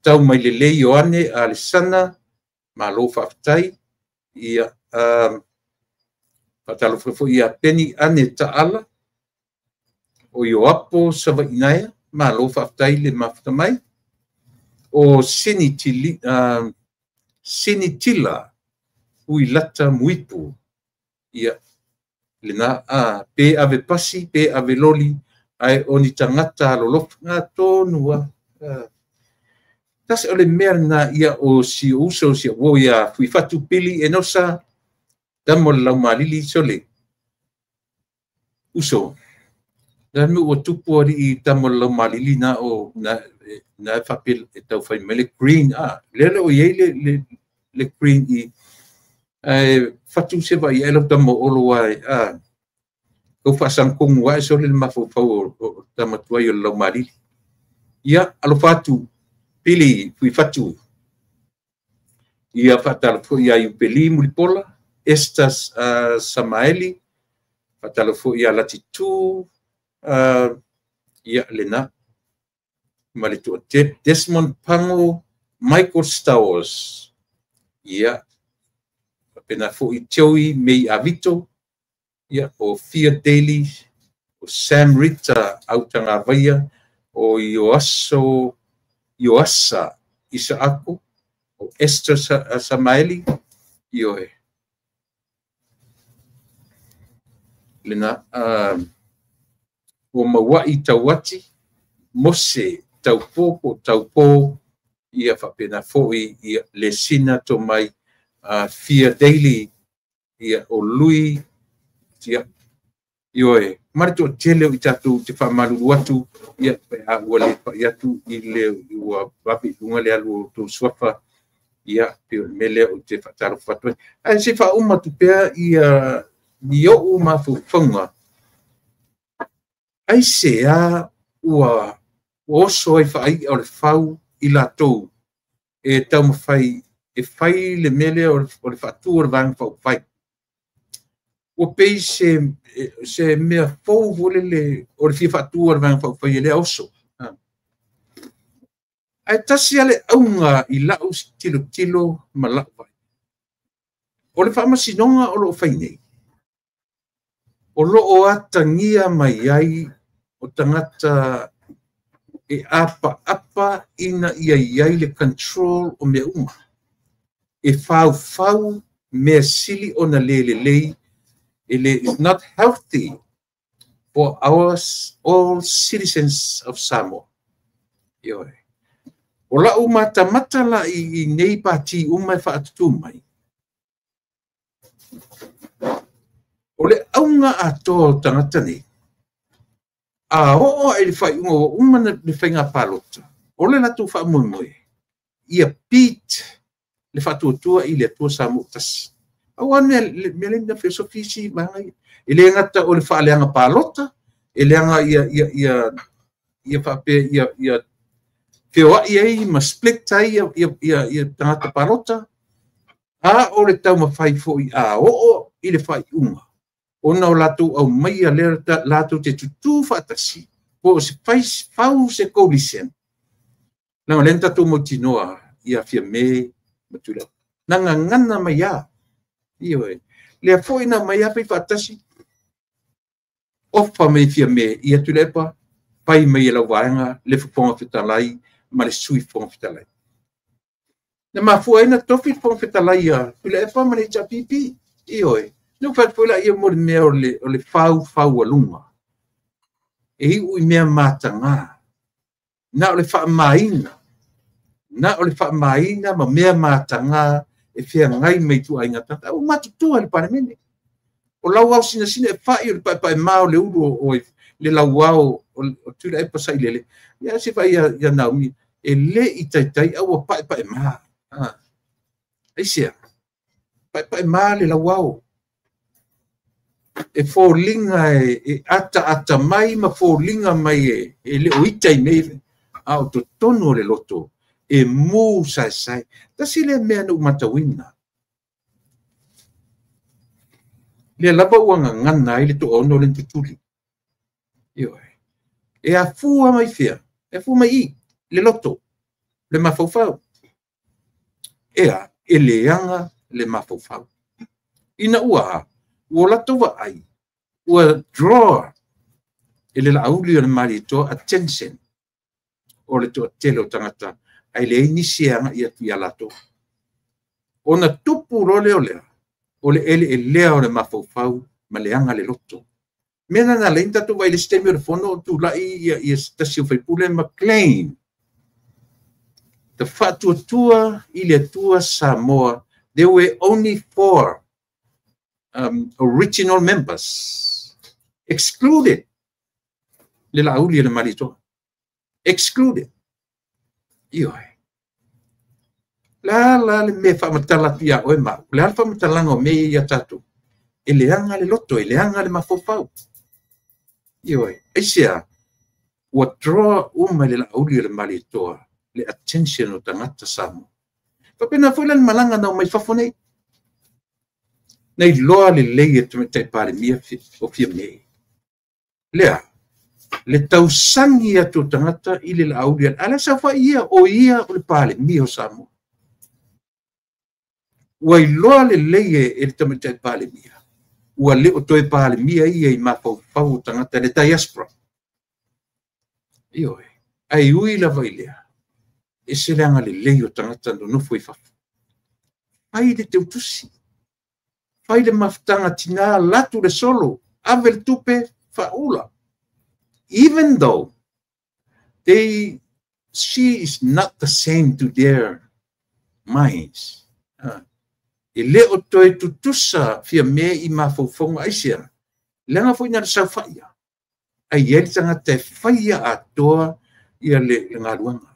Taumailelei Ioane Alesana, malo faafetai, ia faatalofa foi ia Penny Ane Taala, o Ioapo Savainaea, malo faafetai le mafuta mai, o Sini Tila Uilata Muipu, ia lena pe ave pasi pe ave loli ai o ni tagata alolofa ngā tonu a. Tasi o le mea lena ia o si uso si o ia Fuifatu Pili Enosa tamo le laumalili sole uso. La me ua tupu ari i tamo le laumalili na o na whapel e tau whai mai le green a. Le o iei le green i whatu se vai e lau tamo olo ai a. Kau whaasangkongu ai sole le mafaufau o tamatuai o le laumalili. Ia alofa atu Pili Fuifatu. Ia whaatalofo ia Iupeli Mulipola, Esther Samaeli, whaatalofo ia Latitu, ia lena, ma le tua Desmond Pango, Michael Stowers, ia pena foi Joey Mei Avito, ia o Fia Daly, o Sam Rita Autangavaia, o Ioaso Ioasa Isaako, o Esther Samaeli, ioe. Lena, o Mauai Tauati, Mose Taupo po Taupo, ia whapena foi ia Lesina Tomai, Fia Daly, ia o Lui, ia ioe. Mare toa tele o i tātou te whamaluru atu, ia pe a ua le pai atu i le ua wapi lunga le alu o tō suafa, ia pe o le mele o te whaatalofa atu ai. Ai se whauma tu pea ia ni o mafaufauga, ai se a ua oso ai whaai o le whau i latou e taumafai e fai le mele o le whaatua o le vanga whaupawhai. Ua pei se mea fou fo le o le fia whaatua o le vanga whaupawhai e lea oso. Ai tasi ale aunga i lau tilo tilo ma lau vai. O le whaamasinonga o loo whai nei. O loo atangia mai ai o tangata e apa apa ina ia iai le control o mea uma. E whau whau mea sili o na lele lei. It is not healthy for our all citizens of Samoa. Ioe. O lau matamata la i nei pāti uma e whaatutu mai. O le auga atoa o tagata nei, a oo i le faaiuga ua uma le faiga palota, o le latou faamoemoe, ia beat le Faatuatua i le Atua Samoa ua tasi. Aua mea le na fesofi isi vaega ia. E le gata o le faaleaga palota, e leaga ia faapea ia feoai ai ma split ai ia tagata palota, a o le taumafai foi a oo i le faaiuga, ona o latou aumaia lea latou te tutū faatasi, po o se fau se coalition, leaga lea na tatou mautinoa ia Fiame ma Tuilaepa. Na gagana mai lava. Ioe. Lea foi na aumai lava fai faatasi, ofa mai Fiame ia Tuilaepa, fai mai e lau vaega le Fofoga Fetalai ma le Sui Fofoga Fetalai. Na mafua ai na tofi le Fofoga Fetalai ia Tuilaepa ma le HRPP. Ioe. Na ou fai atu foi laia mo le mea o le faufaualuga. E iu i mea mataga. Na o le faamaina. Na o le faamaina ma mea mataga e feagai mai ituaiga tagata. Ua matutua i le Palemene. O lau ao sinasina e fai o le paepae ma o le ulu o le lauao o Tuilaepa Sailele. Ia se fai ia Naomi, e le i taitai a ua paepae ma. Aisea? Paepae ma le lauao. E foliga e ataata mai ma foliga mai e le o ita i mea, a o totonu o le loto, e mu saesae. Tasi le mea na ou matauina. Lea lava ua gagana ai le toaono le tutuli. Ioe. E afua mai fea? E afua mai i le loto, le mafaufau. Ea, e leaga le mafaufau. Ina ua ua latou vaai, ua draw e le Laauli o le Malietoa attention o le toatele o tagata, ae leai nisi e agai atu ia latou. Ona tupu loa lea o lea, o le eleelea o le mafaufau ma leaga le loto. Mea na na leai tatou vaai i le isi taimi o le fono o tulai ia se tasi o faipule ma claim the Faatuatua i le Atua Samoa. There were only 4 original members excluded le Laauli o le Malietoa. Excluded. Ioe. La la le mea faamatala atu ia oe ma au. Le a le faamatalaga o mea ia tatou. E leaga le loto, e leaga le mafaufau. Ioe. Aisea, ua draw uma le Laauli o le Malietoa le attention o tagata Samoa. Faapena foi la le malaga na omai fafo nei. Na iloa lelei e Tamaitai Palemia o Fiame. Lea, le tausagi atu o tagata i le Laauli, a le saofai ia, o ia o le Palemia o Samoa. Ua iloa lelei e le Tamaitai Palemia, ua le o toe Palemia ia i mafaufau o tagata le diaspora. Ioe, ai ui lava i lea, e se leaga lelei o tagata nonofo i fafo. Fai le teutusi, fai le mafutaga tina, latu le solo, ave le tupe, faaula. Even though she is not the same to their minds. E le o toe tutusa Fiame i mafaufauga aisea. Leaga foi na le saufaia. Ai ai le tagata e faia atoa ia le galuega.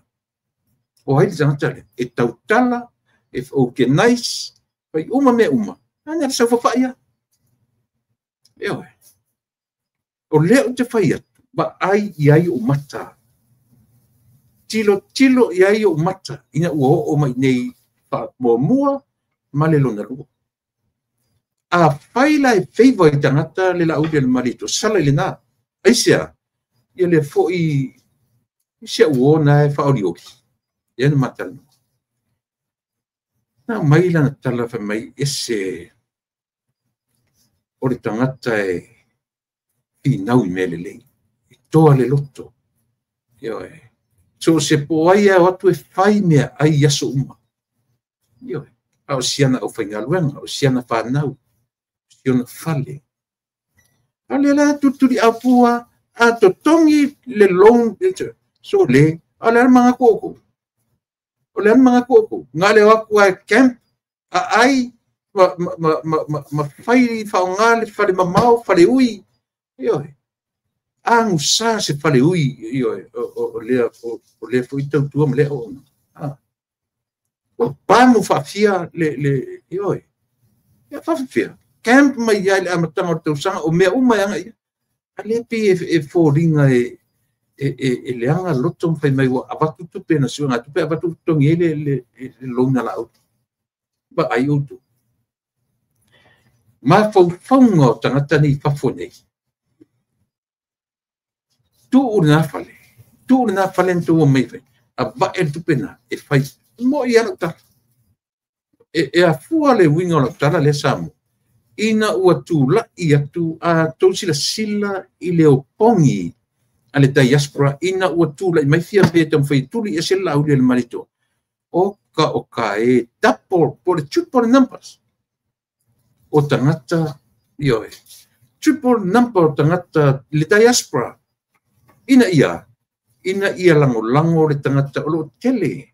O ai le tagata le, e tautala, e organize, fai uma mea uma. Na le saufafaia. Ioe. O lea ou te fai atu, vaai i ai o mata. Tilo tilo i ai o mata, ina ua oo mai nei faamuamua ma le lona lua. A fai la e favor i tagata le Laauli o le Malietoa, sala i lena. Aisea, ia le foi si au ona e faaolioli. Ia na matalanoa. Na mai lana tala fai mai ese o le tagata e finau i mea lelei. E toa le loto. Ioe. So se po ai au atu e fai mea ai aso uma. Ioe. A o siana au faigaluega, o siana whanau, o siona fale. A le la tutuli apua, a totongi le loan, so le, a le mga koko. O le mga koko. Ngā le aku ai camp, a ai, Ma fai faaaoga le fale mamao, fale ui, ioe. Agusa se fale ui, ioe, o lea foi tautua ma lea auaunaga. Ua pamu faafia le ioe. Ia faafefea, camp mai ai le amataga o le tausaga o mea uma e agai i ai. A lea pei e foliga e leaga loto ma fai mai ua avatu tupe na suega tupe avatu totogi ai le loan a Laauli. Vaai outou. Mafaufauga o tagata nei i fafo nei, tuu lena fale, tuu lena fale na tou omai ai, avae le tupe na e fai. Mo'i lava lau tala. E afua le uiga o lau tala lea Samoa, ina ua tulai atu a outou silasila i le opogi a le diaspora ina ua tulai mai Fiame e taumafai e tuli ese le Laauli e le Malietoa. Oka oka e double po o le triple numbers o tagata, ioe, triple number o tagata le diaspora ina ia lagolago le tagata o lo o tele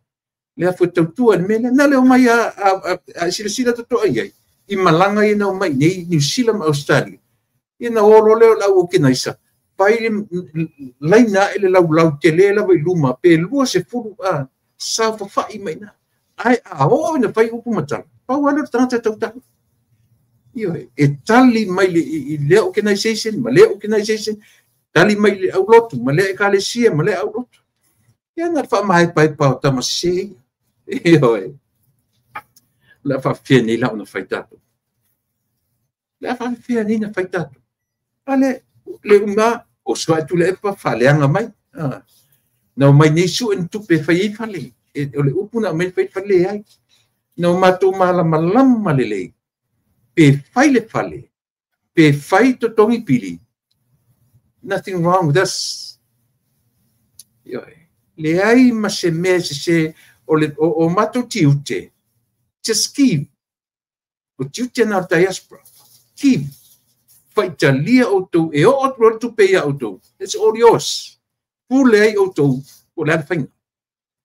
le afu e tautua i le mea lea. Na le omai a silasila totoa i ai i malaga ia na omai nei Niu Sila ma Australia. Ia na o loa lea o le au okenaisa fai le laina ae le laulau tele lava i luma pe 20 saofafai mai na. Ae a oo ina fai upu ma tala, pau lava lea o le tagata e tautala. Ioe, e tali mai i lea organization ma lea organization, tali mai le aulotu ma lea ekalesia ma lea aulotu. Ia na faamaepaepa o tama sese. Ioe. O le a faafefea nei la ona fai tatou. Le a faafefea nei na fai tatou. A le uma o soa Tuilaepa faaleaga mai. Na omai nei sue ni tupe e fai ai fale. O le upu na aumai fai fale leai. Na o matou malamalama lelei. Pe fai le fale, pe fai totogi pili. Nothing wrong with us. Ioe. Leai ma se mea sese o le o matou tiute. Just give. O tiute na o diaspora. Give. Faitalia outou e oo atu loa le tupe ia outou. It's all yours. Pule ai outou po o le a le faiga.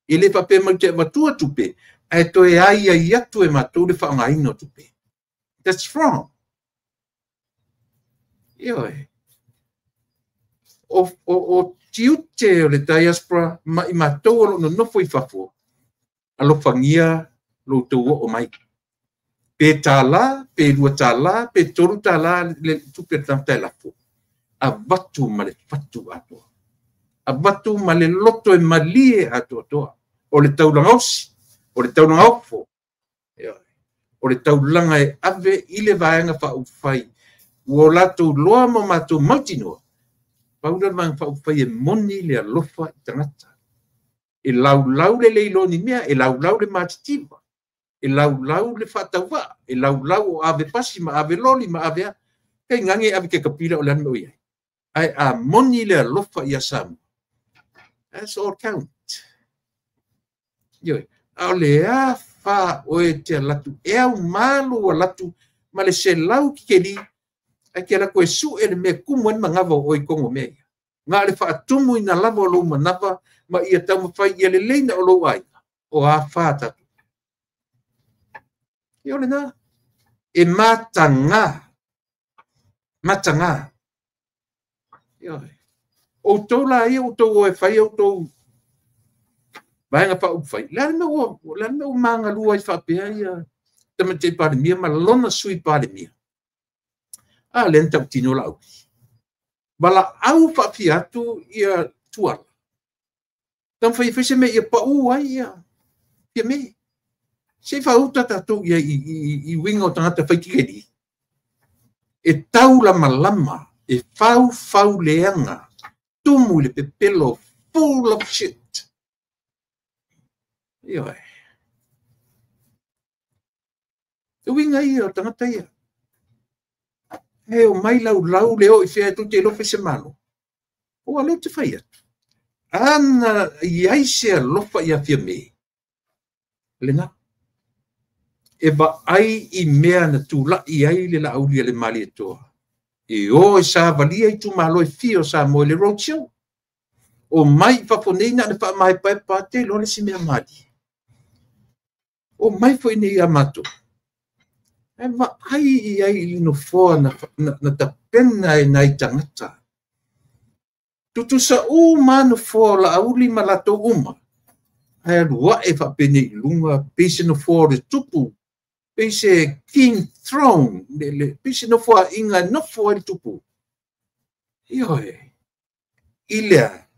E le faapea mai te avatua tupe, ae toe ai ai atu e matou le faaaogaina o tupe. That's wrong. Ioe. O tiute o le diaspora ma i matou o lo o nonofo i fafo, alofagia lo outou oo mai. Pe $1, pe $2, pe $3 le tupe le tagata e lafo. Avatu ma le fatu atoa. Avatu ma le loto e malie atoatoa. O le taulaga osi, o le taulaga ofo. O le taulaga e ave i le vaega faaupufai. Ua o latou loa ma matou mautinoa. Pau lea o le vaega faaupufai e moni le alofa i tagata. E laulau le leiloni mea, e laulau le matitiva, e laulau le faatauvaa, e laulau o ave pasi ma ave loli ma ave a. Kai gage ave ke kapila o le ane o iai. Ae a moni le alofa ia Samoa. That's all count. Ioe, a o le a fa oe te alatu, e au malu alatu ma le 100 kikeli, ai ke alatu e sue le mea kumu ai mangawa o oi kongo mea ia. Ngā le faatumu ina lava o lou manava ma ia taumafai ia le leina o lou aiga, o a fa tatu. Ia o lena, e mataga, mataga. Ioe. Outou la ia, outou o e fai, outou vaega faaupufai. Le a le mea ua magalua ai faapea ia Tamaitai Palemia ma lona Sui Palemia. A lea na tautino Laauli. Valaau faafia atu ia Tuala. Taumafai e fai se mea ia pau ai ia Fiame. Se i faauta tatou ia i uiga o tagata fai kikeli. E taulamalama, e faufau leaga, tumu i le pepelo, full of shit. Ioe. E uiga ia o tagata ia. E o mai laulau le o i fea e te iloa fai se malo. O a leo te fai atu. Ana i ai se alofa ia Fiame. Lena. E vaai i mea na tulai ai le Laauli a le Malietoa. E o e savalia i itumalo e fia o Samoa i le roadshow. O mai i fafo nei na o le faamaepaepa te iloa le isi mea malie. O mai foi nei ia matou. Ae vaai i ai i le nofoa na tapena e nai tagata. Tutusa uma nofoa o Laauli ma latou uma. Ae alu ae faapenei i luga, pei se nofoa o le tupu, pei se king throne, pei se nofoa'iga e nofo ai le tupu. Ioe, i le a,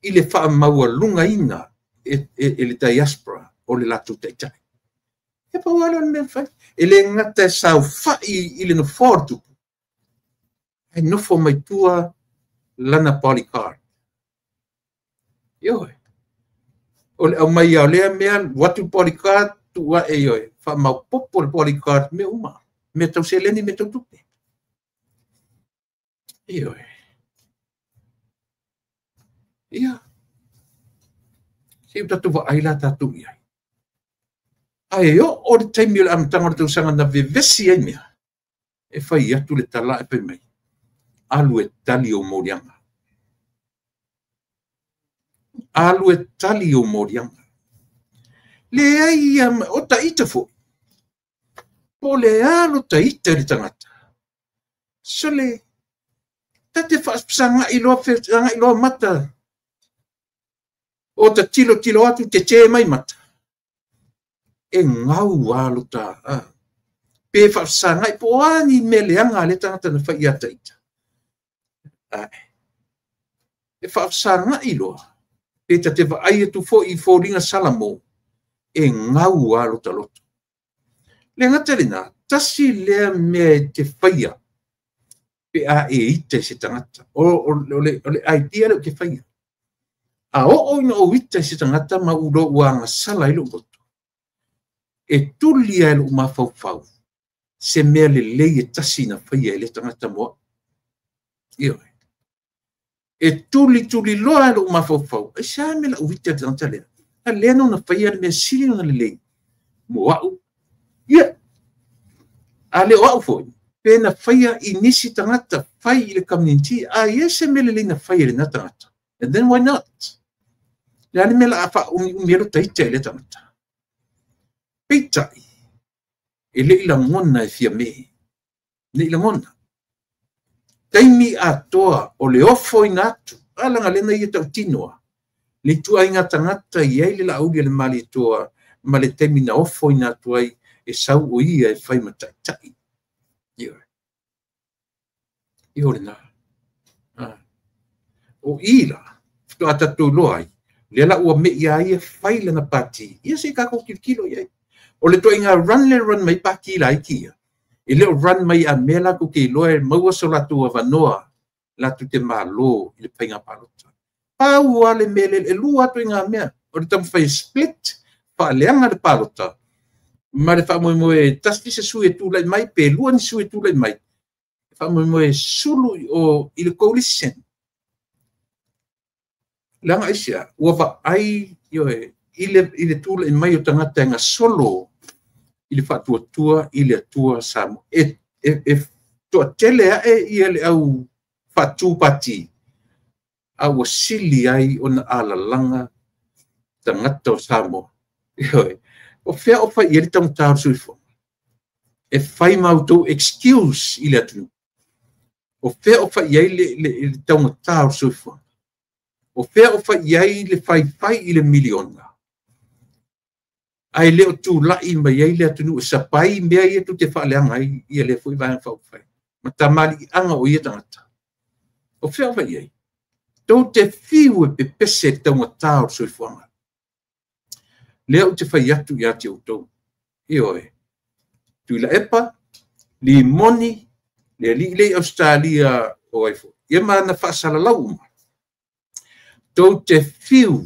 i le faamaualugaina e le diaspora o le latou taitai. E pau lava lea o le mea fai. E le gata e saofa'i i le nofoa o le tupu, ae nofo mai tua lana bodyguard. Ioe. O le aumai o lea mea, alu atu le bodyguard, tuu ae, ioe, faamaopoopo le bodyguard mea uma. Mea tau seleni, mea tau tupe. Ioe. Ia. Se i tatou vaai la tatou i ai. Ae oo le taimi o le amataga o le tausaga na vevesi ai mea, e fai atu le tala e fai mai, alu e tali ou moliaga. Alu e tali ou moliaga. Leai ia, o taita foi. Po o le a lo taita i le tagata. Sole, ta te faafesagai loa, fesagai loa mata. O ta tilo tilo atu te te mai mata. E gau a lo ta. Pe faafesagai po o a ni mea leaga a lea tagata na fai ia taita. E faafesagai loa. Pe ta te vaai atu foi i foliga Salamo, e gau a lo ta loto. Le gata lena, tasi lea mea e te faia, pe a e ita i se tagata. O le idea lea ou te faia. A oo ina ou ita i se tagata ma u lo ua agasala ai lou loto, e tuli ai lou mafaufau se mea lelei e tasi na faia e le tagata mo au. Ioe. E tuli tuli loa e lou mafaufau, ai se a mea lau ita i le tagata lea. A lea na ona faia le mea sili ona lelei mo au. Ia, a le o au foi, pe na faia i nisi tagata, fai i le community, a ia se mea lelei na faia i lena tagata. And then why not? Le a le mea la a faaumiumi ai lo taita i le tagata. Peitai, e le i lagona e Fiame. Le i lagona. Taimi atoa o le ofoina atu, a laga lena ia tautinoa. Le ituaiga tagata i ai le Laauli a le Malietoa ma le taimi na ofoina atu ai e sau o ia e fai ma taitai. Ioe. Io lena. O i la, faatoa tatou iloa ai, lea la ua mei a ia fai lana pati, ia se i tatou tilotilo i ai. O le ituaiga run le run mai pati laiti ia, e le o run mai a mea latou te iloa e maua so latou avanoa latou te malo i le faiga palota. Pau lava le mea lea, e lua atu i ngā mea, o le taumafai e split, faaleaga le palota, ma le faamoemoe tasi se sui e tulai mai, pe lua ni sui e tulai mai, e faamoemoe sulu o i le coalition. Leaga aisea, ua vaai, ioe, i le tulai mai o tagata e gasolo i le faatuatua i le Atua Samoa. E toatele ae ia le au faatu pati, a ua sili ai ona alalaga tagata o Samoa. Ioe, o fea o fai i ai le taugata o le soifuaga. E fai ma outou excuse i le atunuu. O fea o fai i ai le taugata o le soifuaga. O fea o fai i ai le faifai i le miliona. Ae le o tulai mai ai le atunuu e sapai mea ia tou te faaleaga ai ia lea foi vaega faaupufai. Ma tamaliiaga o ia tagata. O fea o fai i ai. Tou te fiu e pepese le taugata o le soifuaga. Lea ou te fai atu ia te outou. Ioe. Tuilaepa, Limoni, le alii lea i Ausetalia o ai foi. Ia ma na faasalalau uma. Tou te fiu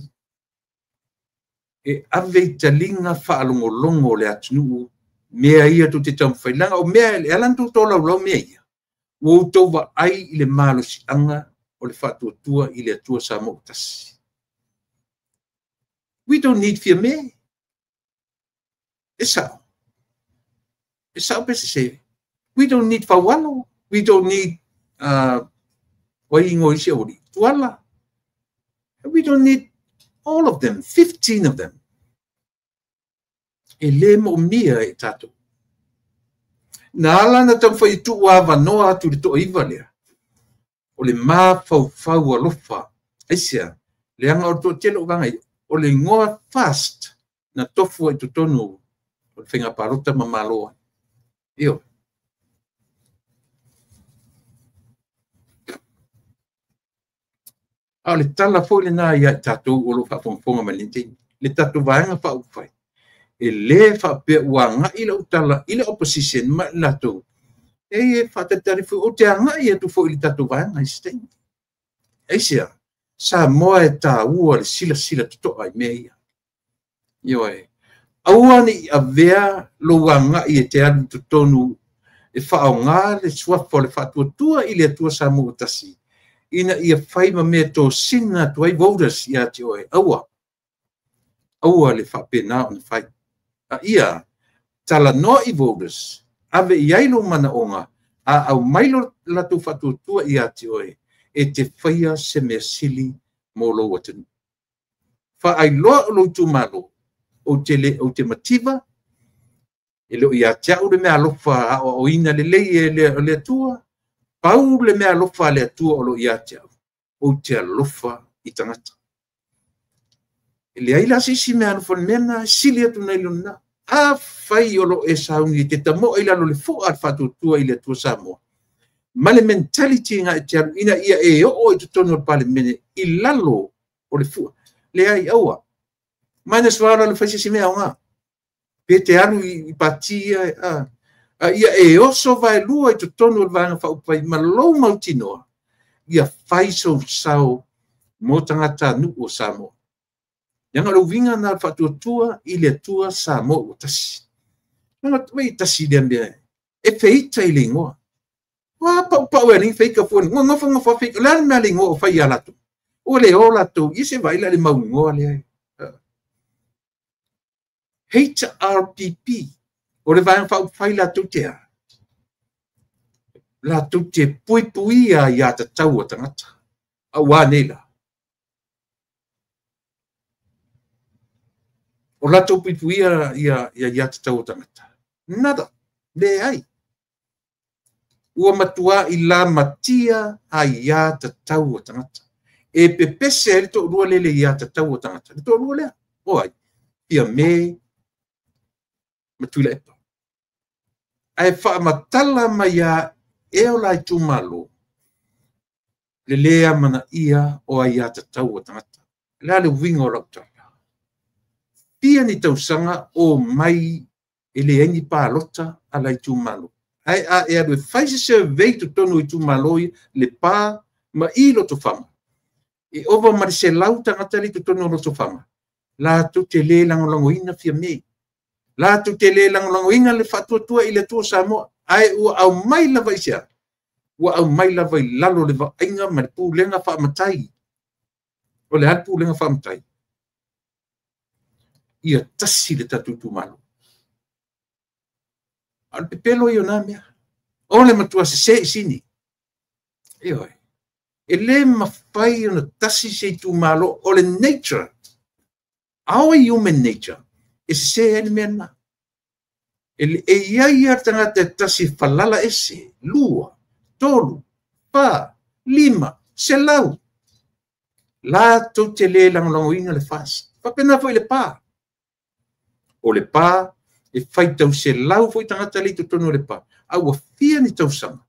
e ave i taliga faalogologo o le atunuu mea ia tou te taumafai. Leaga o mea e ala ona tou tolaulau mea ia, ua outou vaai i le malosiaga o le faatuatua i le Atua Samoa ua tasi. We don't need Fiame. E sao. E sao pe sese. We don't need Faualo. We don't need wai ingoa isi aualii. Tuala. We don't need all of them, 15 of them. E le moomia e tatou. Na ala ona taumafai e tuuavanoa atu i le toaiva lea, o le mafaufau alofa. Aisea? Leaga o le toatele o vaega ia, o le igoa FAST na tofu ai i totonu o le faiga palota ma malo ai. Ioe. A o le tala foi lena ia i tatou o lo o faafogafoga mai i lenei taimi, le tatou Vaega Faaupufai, e le faapea ua agai lau tala i le opposition ma i latou, e faatalitali foi, ou te agai atu foi i le tatou vaega i se taimi. Aisea? Samoa e taua le silasila totoa i mea ia. Ioe. Aua ne i avea lou agai e te alu i totonu e faaaoga le suafa o le Faatuatua i le Atua Samoa ua Tasi, ina ia fai ma mea tosina atu ai voters ia te oe. Aua. Aua le faapena ona fai. A ia talanoa i voters, ave i ai lou manaoga, a aumai lo latou faatuatua ia te oe, e te faia se mea sili mo lou atunuu. Faailoa o lou itumalo, ou te le, ou te mativa, e le o ia te au le mea alofa aoaoina lelei e le, le Atua, pau le mea alofa a le Atua o lo o ia te au, ou te alofa i tagata. E leai la se isi mea alofa o le mea lena, e sili atu nai lo lena. Afai o lo o e sauni e te tamoe i lalo o le fua a le Faatuatua i le Atua Samoa, ma le mentality na e te alu ina ia e oo i totonu o le Palemene i lalo o le fua. Leai, aua. Minus well alu fai se isi mea aoga. Pe te alu i pati ia, a ia e oso vaelua i totonu o le Vaega Faaupufai ma lou mautinoa, ia fai sou sao mo tagatanuu o Samoa. Leaga o le uiga lena o le Faatuatua i le Atua Samoa ua Tasi. Leaga e tasi lea mea e feita i le igoa. Ua paupau e alii feita fua, nofo nofo feita. O le a le mea le igoa o fai ia latou? Ua le o latou, ia se vaai la le mau igoa lea. HRPP, o le Vaega Faaupufai latou te a? Latou te puipuia ia tatau a tagata. A ua nei la? O latou puipuia ia ia tatau a tagata. Nada. Leai. Ua matua i lamatia aiā tatau a tagata. E pepese ai le toalua lea le iā tatau a tagata. Le toalua lea. O ai? Ia me ma Tuilaepa. Ae faamatala mai a e o la itumalo le lē amanaia o aiā tatau a tagata. O le a le uiga o lau tala? Fia ni tausaga o mai e leai ni palota a la itumalo. Ae a e alu e fai se survey totonu o itumalo ia, Lepa ma i Lotofaga, e ova ma le 100 tagata le i totonu o Lotofaga, latou te lē lagolagoina Fiame. Latou te lē lagolagoina le Faatuatua i le Atua Samoa. Ae ua aumai lava i sea? Ua aumai lava i lalo o le vaaiga ma le pulega faamatai. O le a le pulega faamatai? Ia tasi le tatou itumalo. A o le pepelo ia o na mea. O le matua sese i sini. Ioe. E le mafai ona tasi se itumalo, o le nature. Our human nature. E sese ai le mea lena. E i ai lava le tagata e tasi e falala ese, 2, 3, 4, 5, 100. Latou te le lagolagoina le FAST. Faapena foi le pa. O le pa, e faitau 100 foi tagata le i totonu o le pa. A ua fia ni tausaga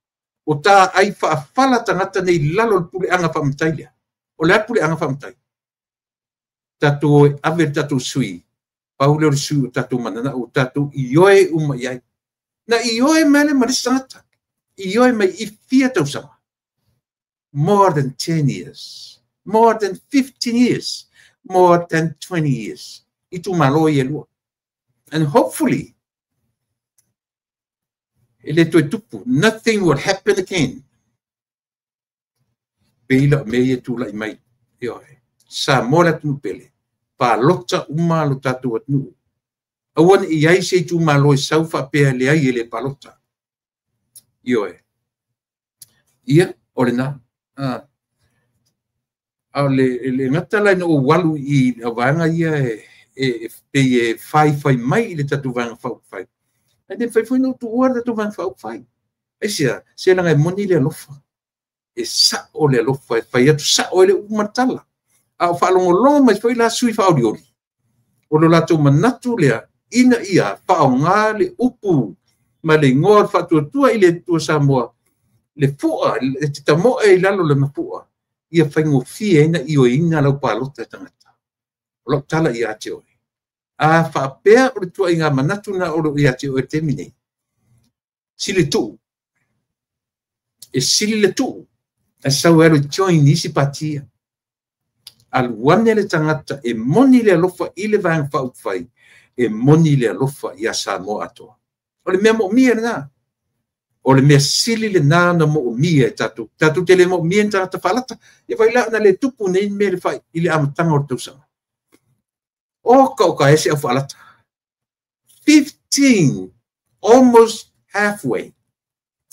o tā ai faafala tagata nei lalo o le puleaga faamatai lea. O le a le puleaga faamatai? Tatou o e ave le tatou sui, pau lea o le sui o tatou mananao, o tatou ioe uma i ai. Na ioe mai le ma le isi tagata. Ioe mai i fia tausaga. More than 10 years. More than 15 years. More than 20 years. Itumalo ia e lua. And hopefully, e le toe tupu. Nothing will happen again. Pei la o mea ia tulai mai. Ioe. Samoa le atunuu pele. Palota uma lo tatou atunuu. Aua ne i ai se itumalo e sau faapea leai e le palota. Ioe. Ia, o lena. A o le, le gata la ina ou alu i vaega ia e pei e faifai mai i le tatou Vaega Faaupufai. Ae le mafai foi ona ou tuua le tatou Vaega Faaupufai. Aisea? Se leaga e moni le alofa. E sao le alofa e fai atu sao ai le upu ma le tala. A o faalogologo mai foi la sui faaolioli, o lo latou manatu lea ina ia faaaoga le upu ma le igoa o le Faatuatua i le Atua Samoa, le fua, e te tamoe i lalo o lana fua, ia faigofie ai ona ioeina lau palota e tagata. O lau tala ia te oe, a faapea o le tuuaiga manatu lena o lo o ia te oe i le taimi nei, sili tuu, e sili le tuu, ae sau e alu e join isi pati ia. Alu ane le tagata e moni le alofa i le Vaega Faaupufai, e moni le alofa ia Samoa atoa. O le mea moomia lena. O le mea sili lena na moomia e tatou. Tatou te le moomia ni tagata faalata. Ia vai la na le tupu nei mea le fai i le amataga o le tausaga. Oka oka e se au faalata. 15, almost halfway.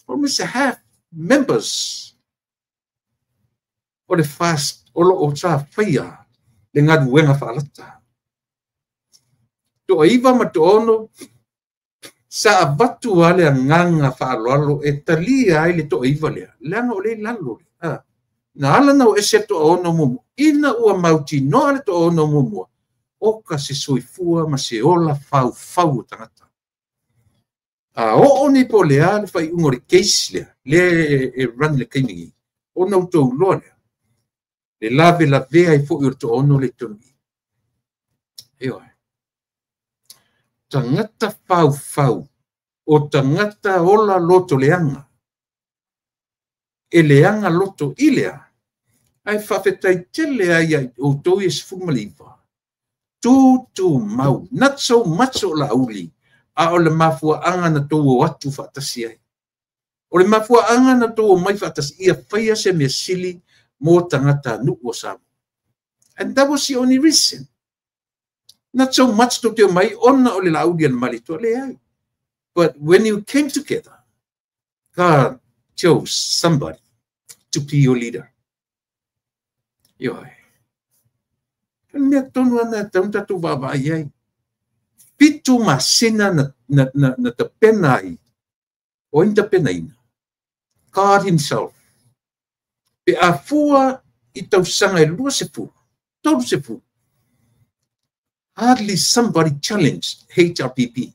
Almost a half members o le FAST o lo o sa faia le galuega faalata. 19 ma 16 sa avatu lava le agaga faaaloalo e talia ai le 19 lea, leaga o lea i lalo. Na ala na o ese le 16 muamua, ina ua mautinoa le 16 muamua, oka se soifua ma se ola faufau o tagata. A oo nei po o le a le faaiuga o le case lea, lea e run le taimi nei, ona outou iloa lea, le lavelavea ai foi o le 16 le tonu i. Ioe. Tagata faufau, o tagata ola loto leaga, e leaga loto i lea, ae faafetai tele ai ia outou ia 19, tutumau, not so much o Laauli, a o le mafuaaga na tou o atu faatasi ai. O le mafuaaga na tou o mai faatasi, ia faia se mea sili mo tagata nuu o Samoa. And that was the only reason. Not so much tou te o mai ona o le Laauli a le Malietoa, leai. But when you came together, God chose somebody to be your leader. Ioe. O le mea tonu ana e tau tatou vaavaai ai. 7 masina na tapena ai. O ai na tapenaina? God himself. Pe a fua i tausaga e 20, 30. Hardly somebody challenged HRPP.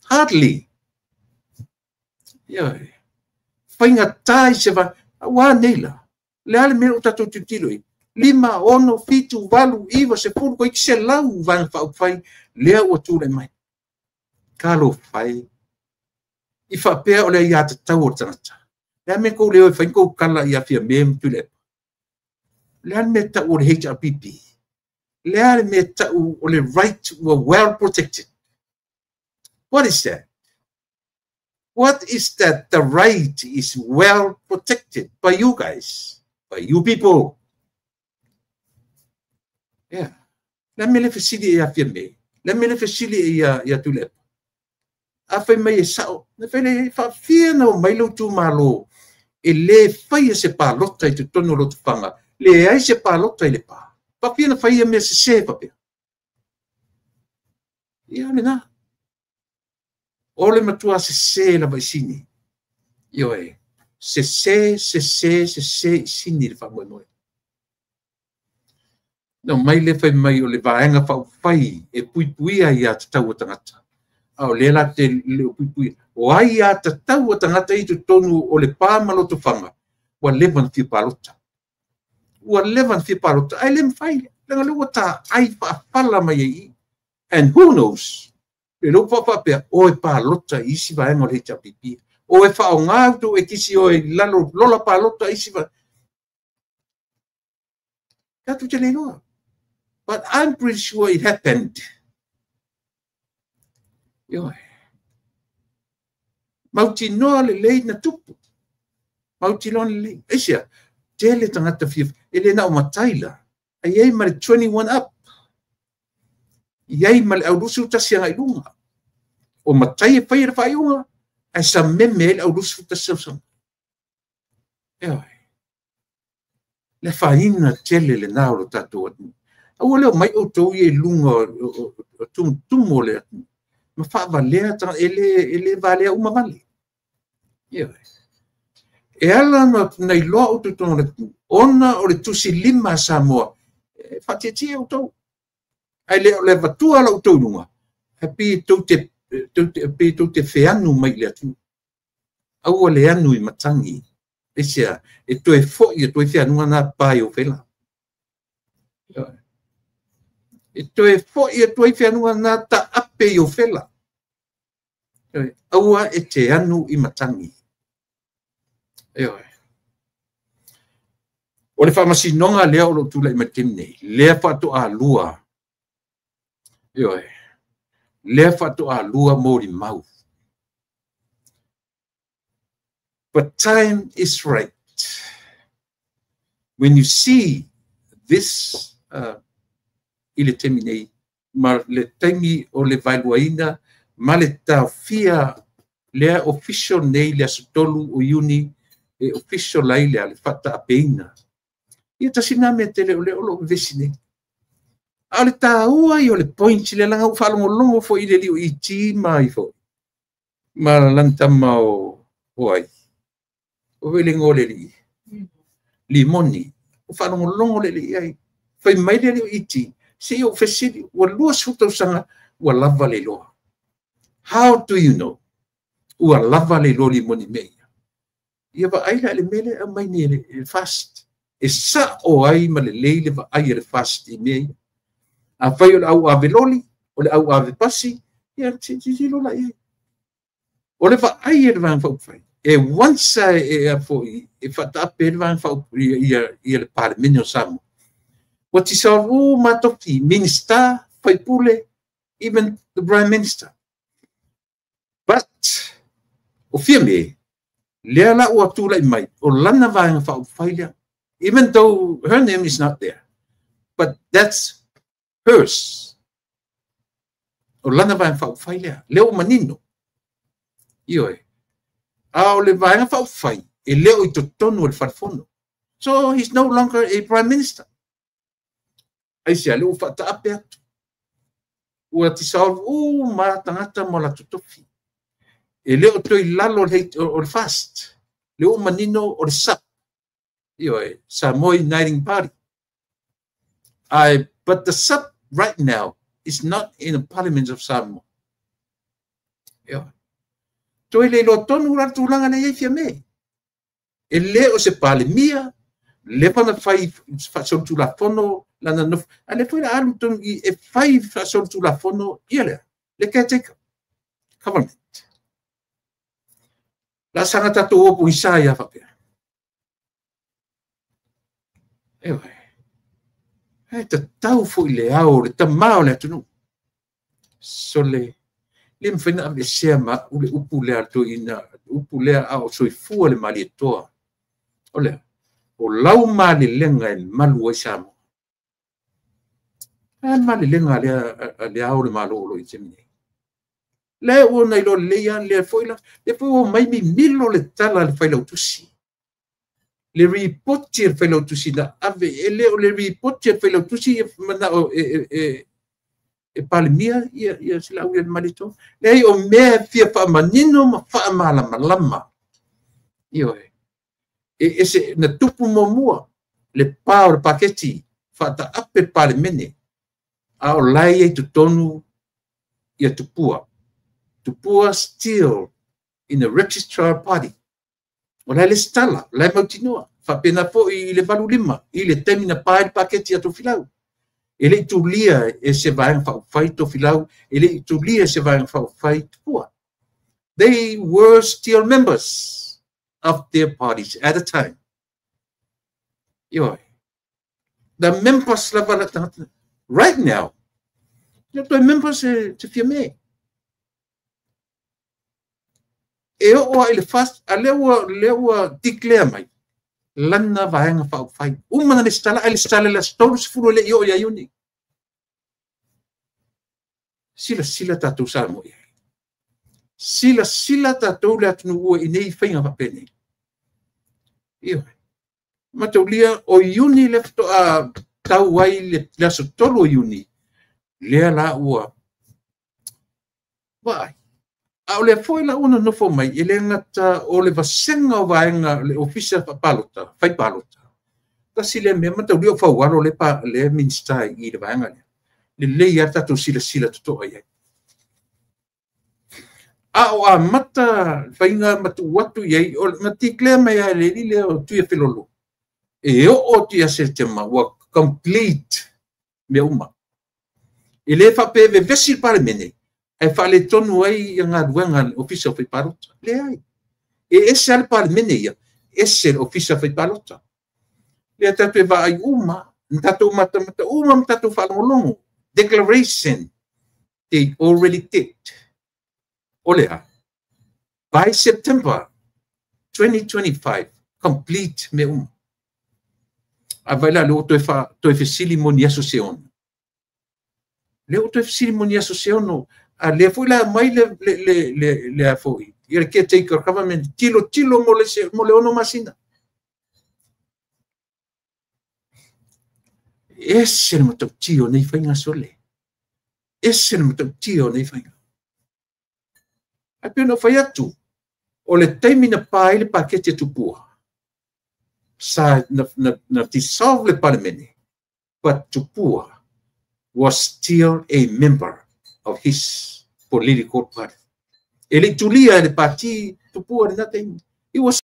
Hardly. Ioe. Faigata i se va, ua nei la. Le a le mea o tatou tilotilo i. 5, 6, 7, 8, 9, 10, koe ki 100 Vaega Faaupufai lea ua tulai mai. Talofa e. I faapea o le aiatatau o le tagata. Le a mea kou leo e fai kou kala i a Fiame ma Tuilaepa. Le a le mea tau o le HRPP. Le a le mea tau o le right ua well protected. What is that? What is that? The right is well protected by you guys, by you people. Yeah. Le a mea le fesili e a Fiame. Le a mea le fesili e ia Tuilaepa. A fai mai e sao, na fai le faafia na o mai lau itumalo e le faia se palota i totonu o Lotofaga, le ai se palota i le pā. Faafia na faia mea sese faapea. Ia lena. O le matua sese lava i sini. Ioe. Sese, sese, sese i sini le faamoemoe. Na mai le fai mai o le Vaega Faaupufai e puipuia ia tatau o tagata. A o lea la te le o puipuia. O ai ia tatau o tagata i totonu o le pā ma Lotofaga, ua leva na fia palota. Ua leva na fia palota. Ai le mawhai, leaga le ua ta ai faafala mai ai i. And who knows? Le lou faapea, o e palota i isi vaega o le HRPP. O e whaonga auto e kisi o e lalo lola palota i isi vaega. Tatou te le iloa. But I'm pretty sure it happened. Ioe. Mautinoa lelei na tupu. Mautinoa lelei. Aisea, tele tagata fia, e le na o matai la. Ai ai ma le 21 up. I ai ma le au 21 agai lunga. O matai e whai e le whaiunga, ai sa meme e le au 21 tausaga. Ioe. Le whaina tele le nā o lo tātou atunuu. Aua leo mai outou ia i lunga o tumutumu o le atunuu. Ma faavalea e le valea uma vale. Ioe. E ala na iloa outou i totonu o le atunuu, ona o le tusi lima a Samoa, e faatietie outou. Ae le o le avatua la outou i luga, e pei tou te feanu mai i le atunuu. Aua le anu i matagi. Aisea, e toe foi atu ai feanuga na pa i ou fela. E toe foi atu ai feanuga na taape i ou fela. Aua e te anu i matagi. Ioe. O le faamasinoga lea o loo tulai mai le taimi nei, lea faatoa lua. Ioe. Lea faatoa lua molimau. But time is right. When you see this i le taimi nei, ma le taimi o le vaeluaina, ma le taofia lea official nei le aso 3 o Iuni, e official ai le faataapeina. Ia tasi nā mea tele o lea o loo vevesi nei. A o le tāua i o le point le langa u faalogologo foi i le alii o E.T. ma ai foi. Ma lana tama o ai. O foi le igoa o le alii. Limoni. O faalogologo le alii ai. Fai mai le alii o E.T. Se i ou fesili, ua 20 tausaga, ua lava le iloa. How do you know? Ua lava le iloa Limoni mea ia. Ia vaai la i le mea lea e aumai nei e le FAST. E sao ai ma lelei le vaai a le FAST i mea ia. Afai o le au ave loli, o le au ave pasi, ia tilotilo la i ai. O le vaai e le Vaega Faaupufai, e once e foi e faataape le Vaega Faaupufai ia le Palemene o Samoa. Ua dissolve uma tofi, Minister, faipule, even the Prime Minister. But, o Fiame, lea la ua tulai mai, o lana Vaega Faaupufai lea. Even though her name is not there, but that's hers. O lana Vaega Faaupufai lea, lea ua manino. Ioe. A o le Vaega Faaupufai, e le o i totonu o le falefono. So he's no longer a Prime Minister. Aisea, lea ua faataape atu. Ua dissolve uma tagata ma latou tofi. E le o toe i lalo o le FAST. Le ua manino o le SUP. Ioe, Samoa Uniting Party. But the SUP right now is not in the Parliament of Samoa. Ioe. Toe le iloa tonu la le tulaga lea e i ai Fiame. E le o se Palemia, le pa na fai faasolitulafono lana nofo, a le foi la alu tonu i e fai faasolitulafono ia lea, le caretaker government. La saga tatou o pogisa ia faapea. Ioe. E tatau foi le ao o le tamā o le atunuu. Sole, le mafai na aveesea ma au le upu lea a le toeaina, upu lea a o soifua le Malietoa. O lea, o lau malelega e malu ai Samoa. A le malelega lea a le ao o le Malo o lo o i taimi nei. Lea ua na iloa lelei lava, lea foi la, lea foi ua omai mimilo le tala a le Failautusi. Le ripoti a le Failautusi na ave, e le o le ripoti a le Failautusi e manao e Palemia ia Selaui o le Malietoa. Leai, o mea e fia faamanino ma faamalamalama. Ioe. E ese na tupu muamua le pa o le paketi faataape le Palemene, a o la e i ai totonu ia Tupua. Tupua still in the registrar party. O la e lesitala, o la e mautinoa. Faapena foi i le 85, i le taimi na pa ai le paketi a Tofilau. E le i tulia e se Vaega Faaupufai Tofilau, e le i tulia e se Vaega Faaupufai Tupua. They were still members of their parties at the time. Ioe. The members lava la tagata. Right now, le toe members e te Fiame. E oo lava i le FAST, a lea ua declare mai lana Vaega Faaupufai. Uma na lesitala, ae lesitala i le aso 30 e le i oo ia Iuni. Silasila tatou Samoa i ai. Silasila tatou le atunuu ua i nei faiga faapenei. Ioe. Mataulia o Iuni le faatoa tau ai le aso 3 o Iuni, lea la ua Vaai. A o lea foi la ua nonofo mai, e le gata o le vasega o vaega o le ofisa faapalota, fai palota. Tasi lea mea mataulia o Faualo le pa le Minisita i le vaega lea. Lelei lava tatou silasila totoa i ai. A o amata faiga ma tuu atu i ai, na declare mai lava e le alii lea o Tuiafelolo, e oo atu ia Setema ua complete mea uma. E le faapea e vevesi le Palemene ae faaletonu ai galuega a le Ofisa o Fai Palota. Leai. E ese lava le Palemene ia, ese le Ofisa Fai Palota. Lea tatou te vaai uma, na tatou matamata uma ma tatou faalogologo. Declaration, they already did. O le a? By September 2025, complete mea uma. A vai la lea ua toe fesili mo ni aso se 6. Lea ua toe fesili mo ni aso se 6. A lea foi la aumai le a foi, ia le caretaker government, tilo tilo mo le 6 masina. Ese le matautia o nei faiga sole. Ese le matautia o nei faiga. Ae pei ona ou fai atu, o le taimi na pa ai le paketi a Tupua, sa na dissolve le Palemene, but Tupua was still a member of his political party. E le i tulia e le pati Tupua i lena taimi. He was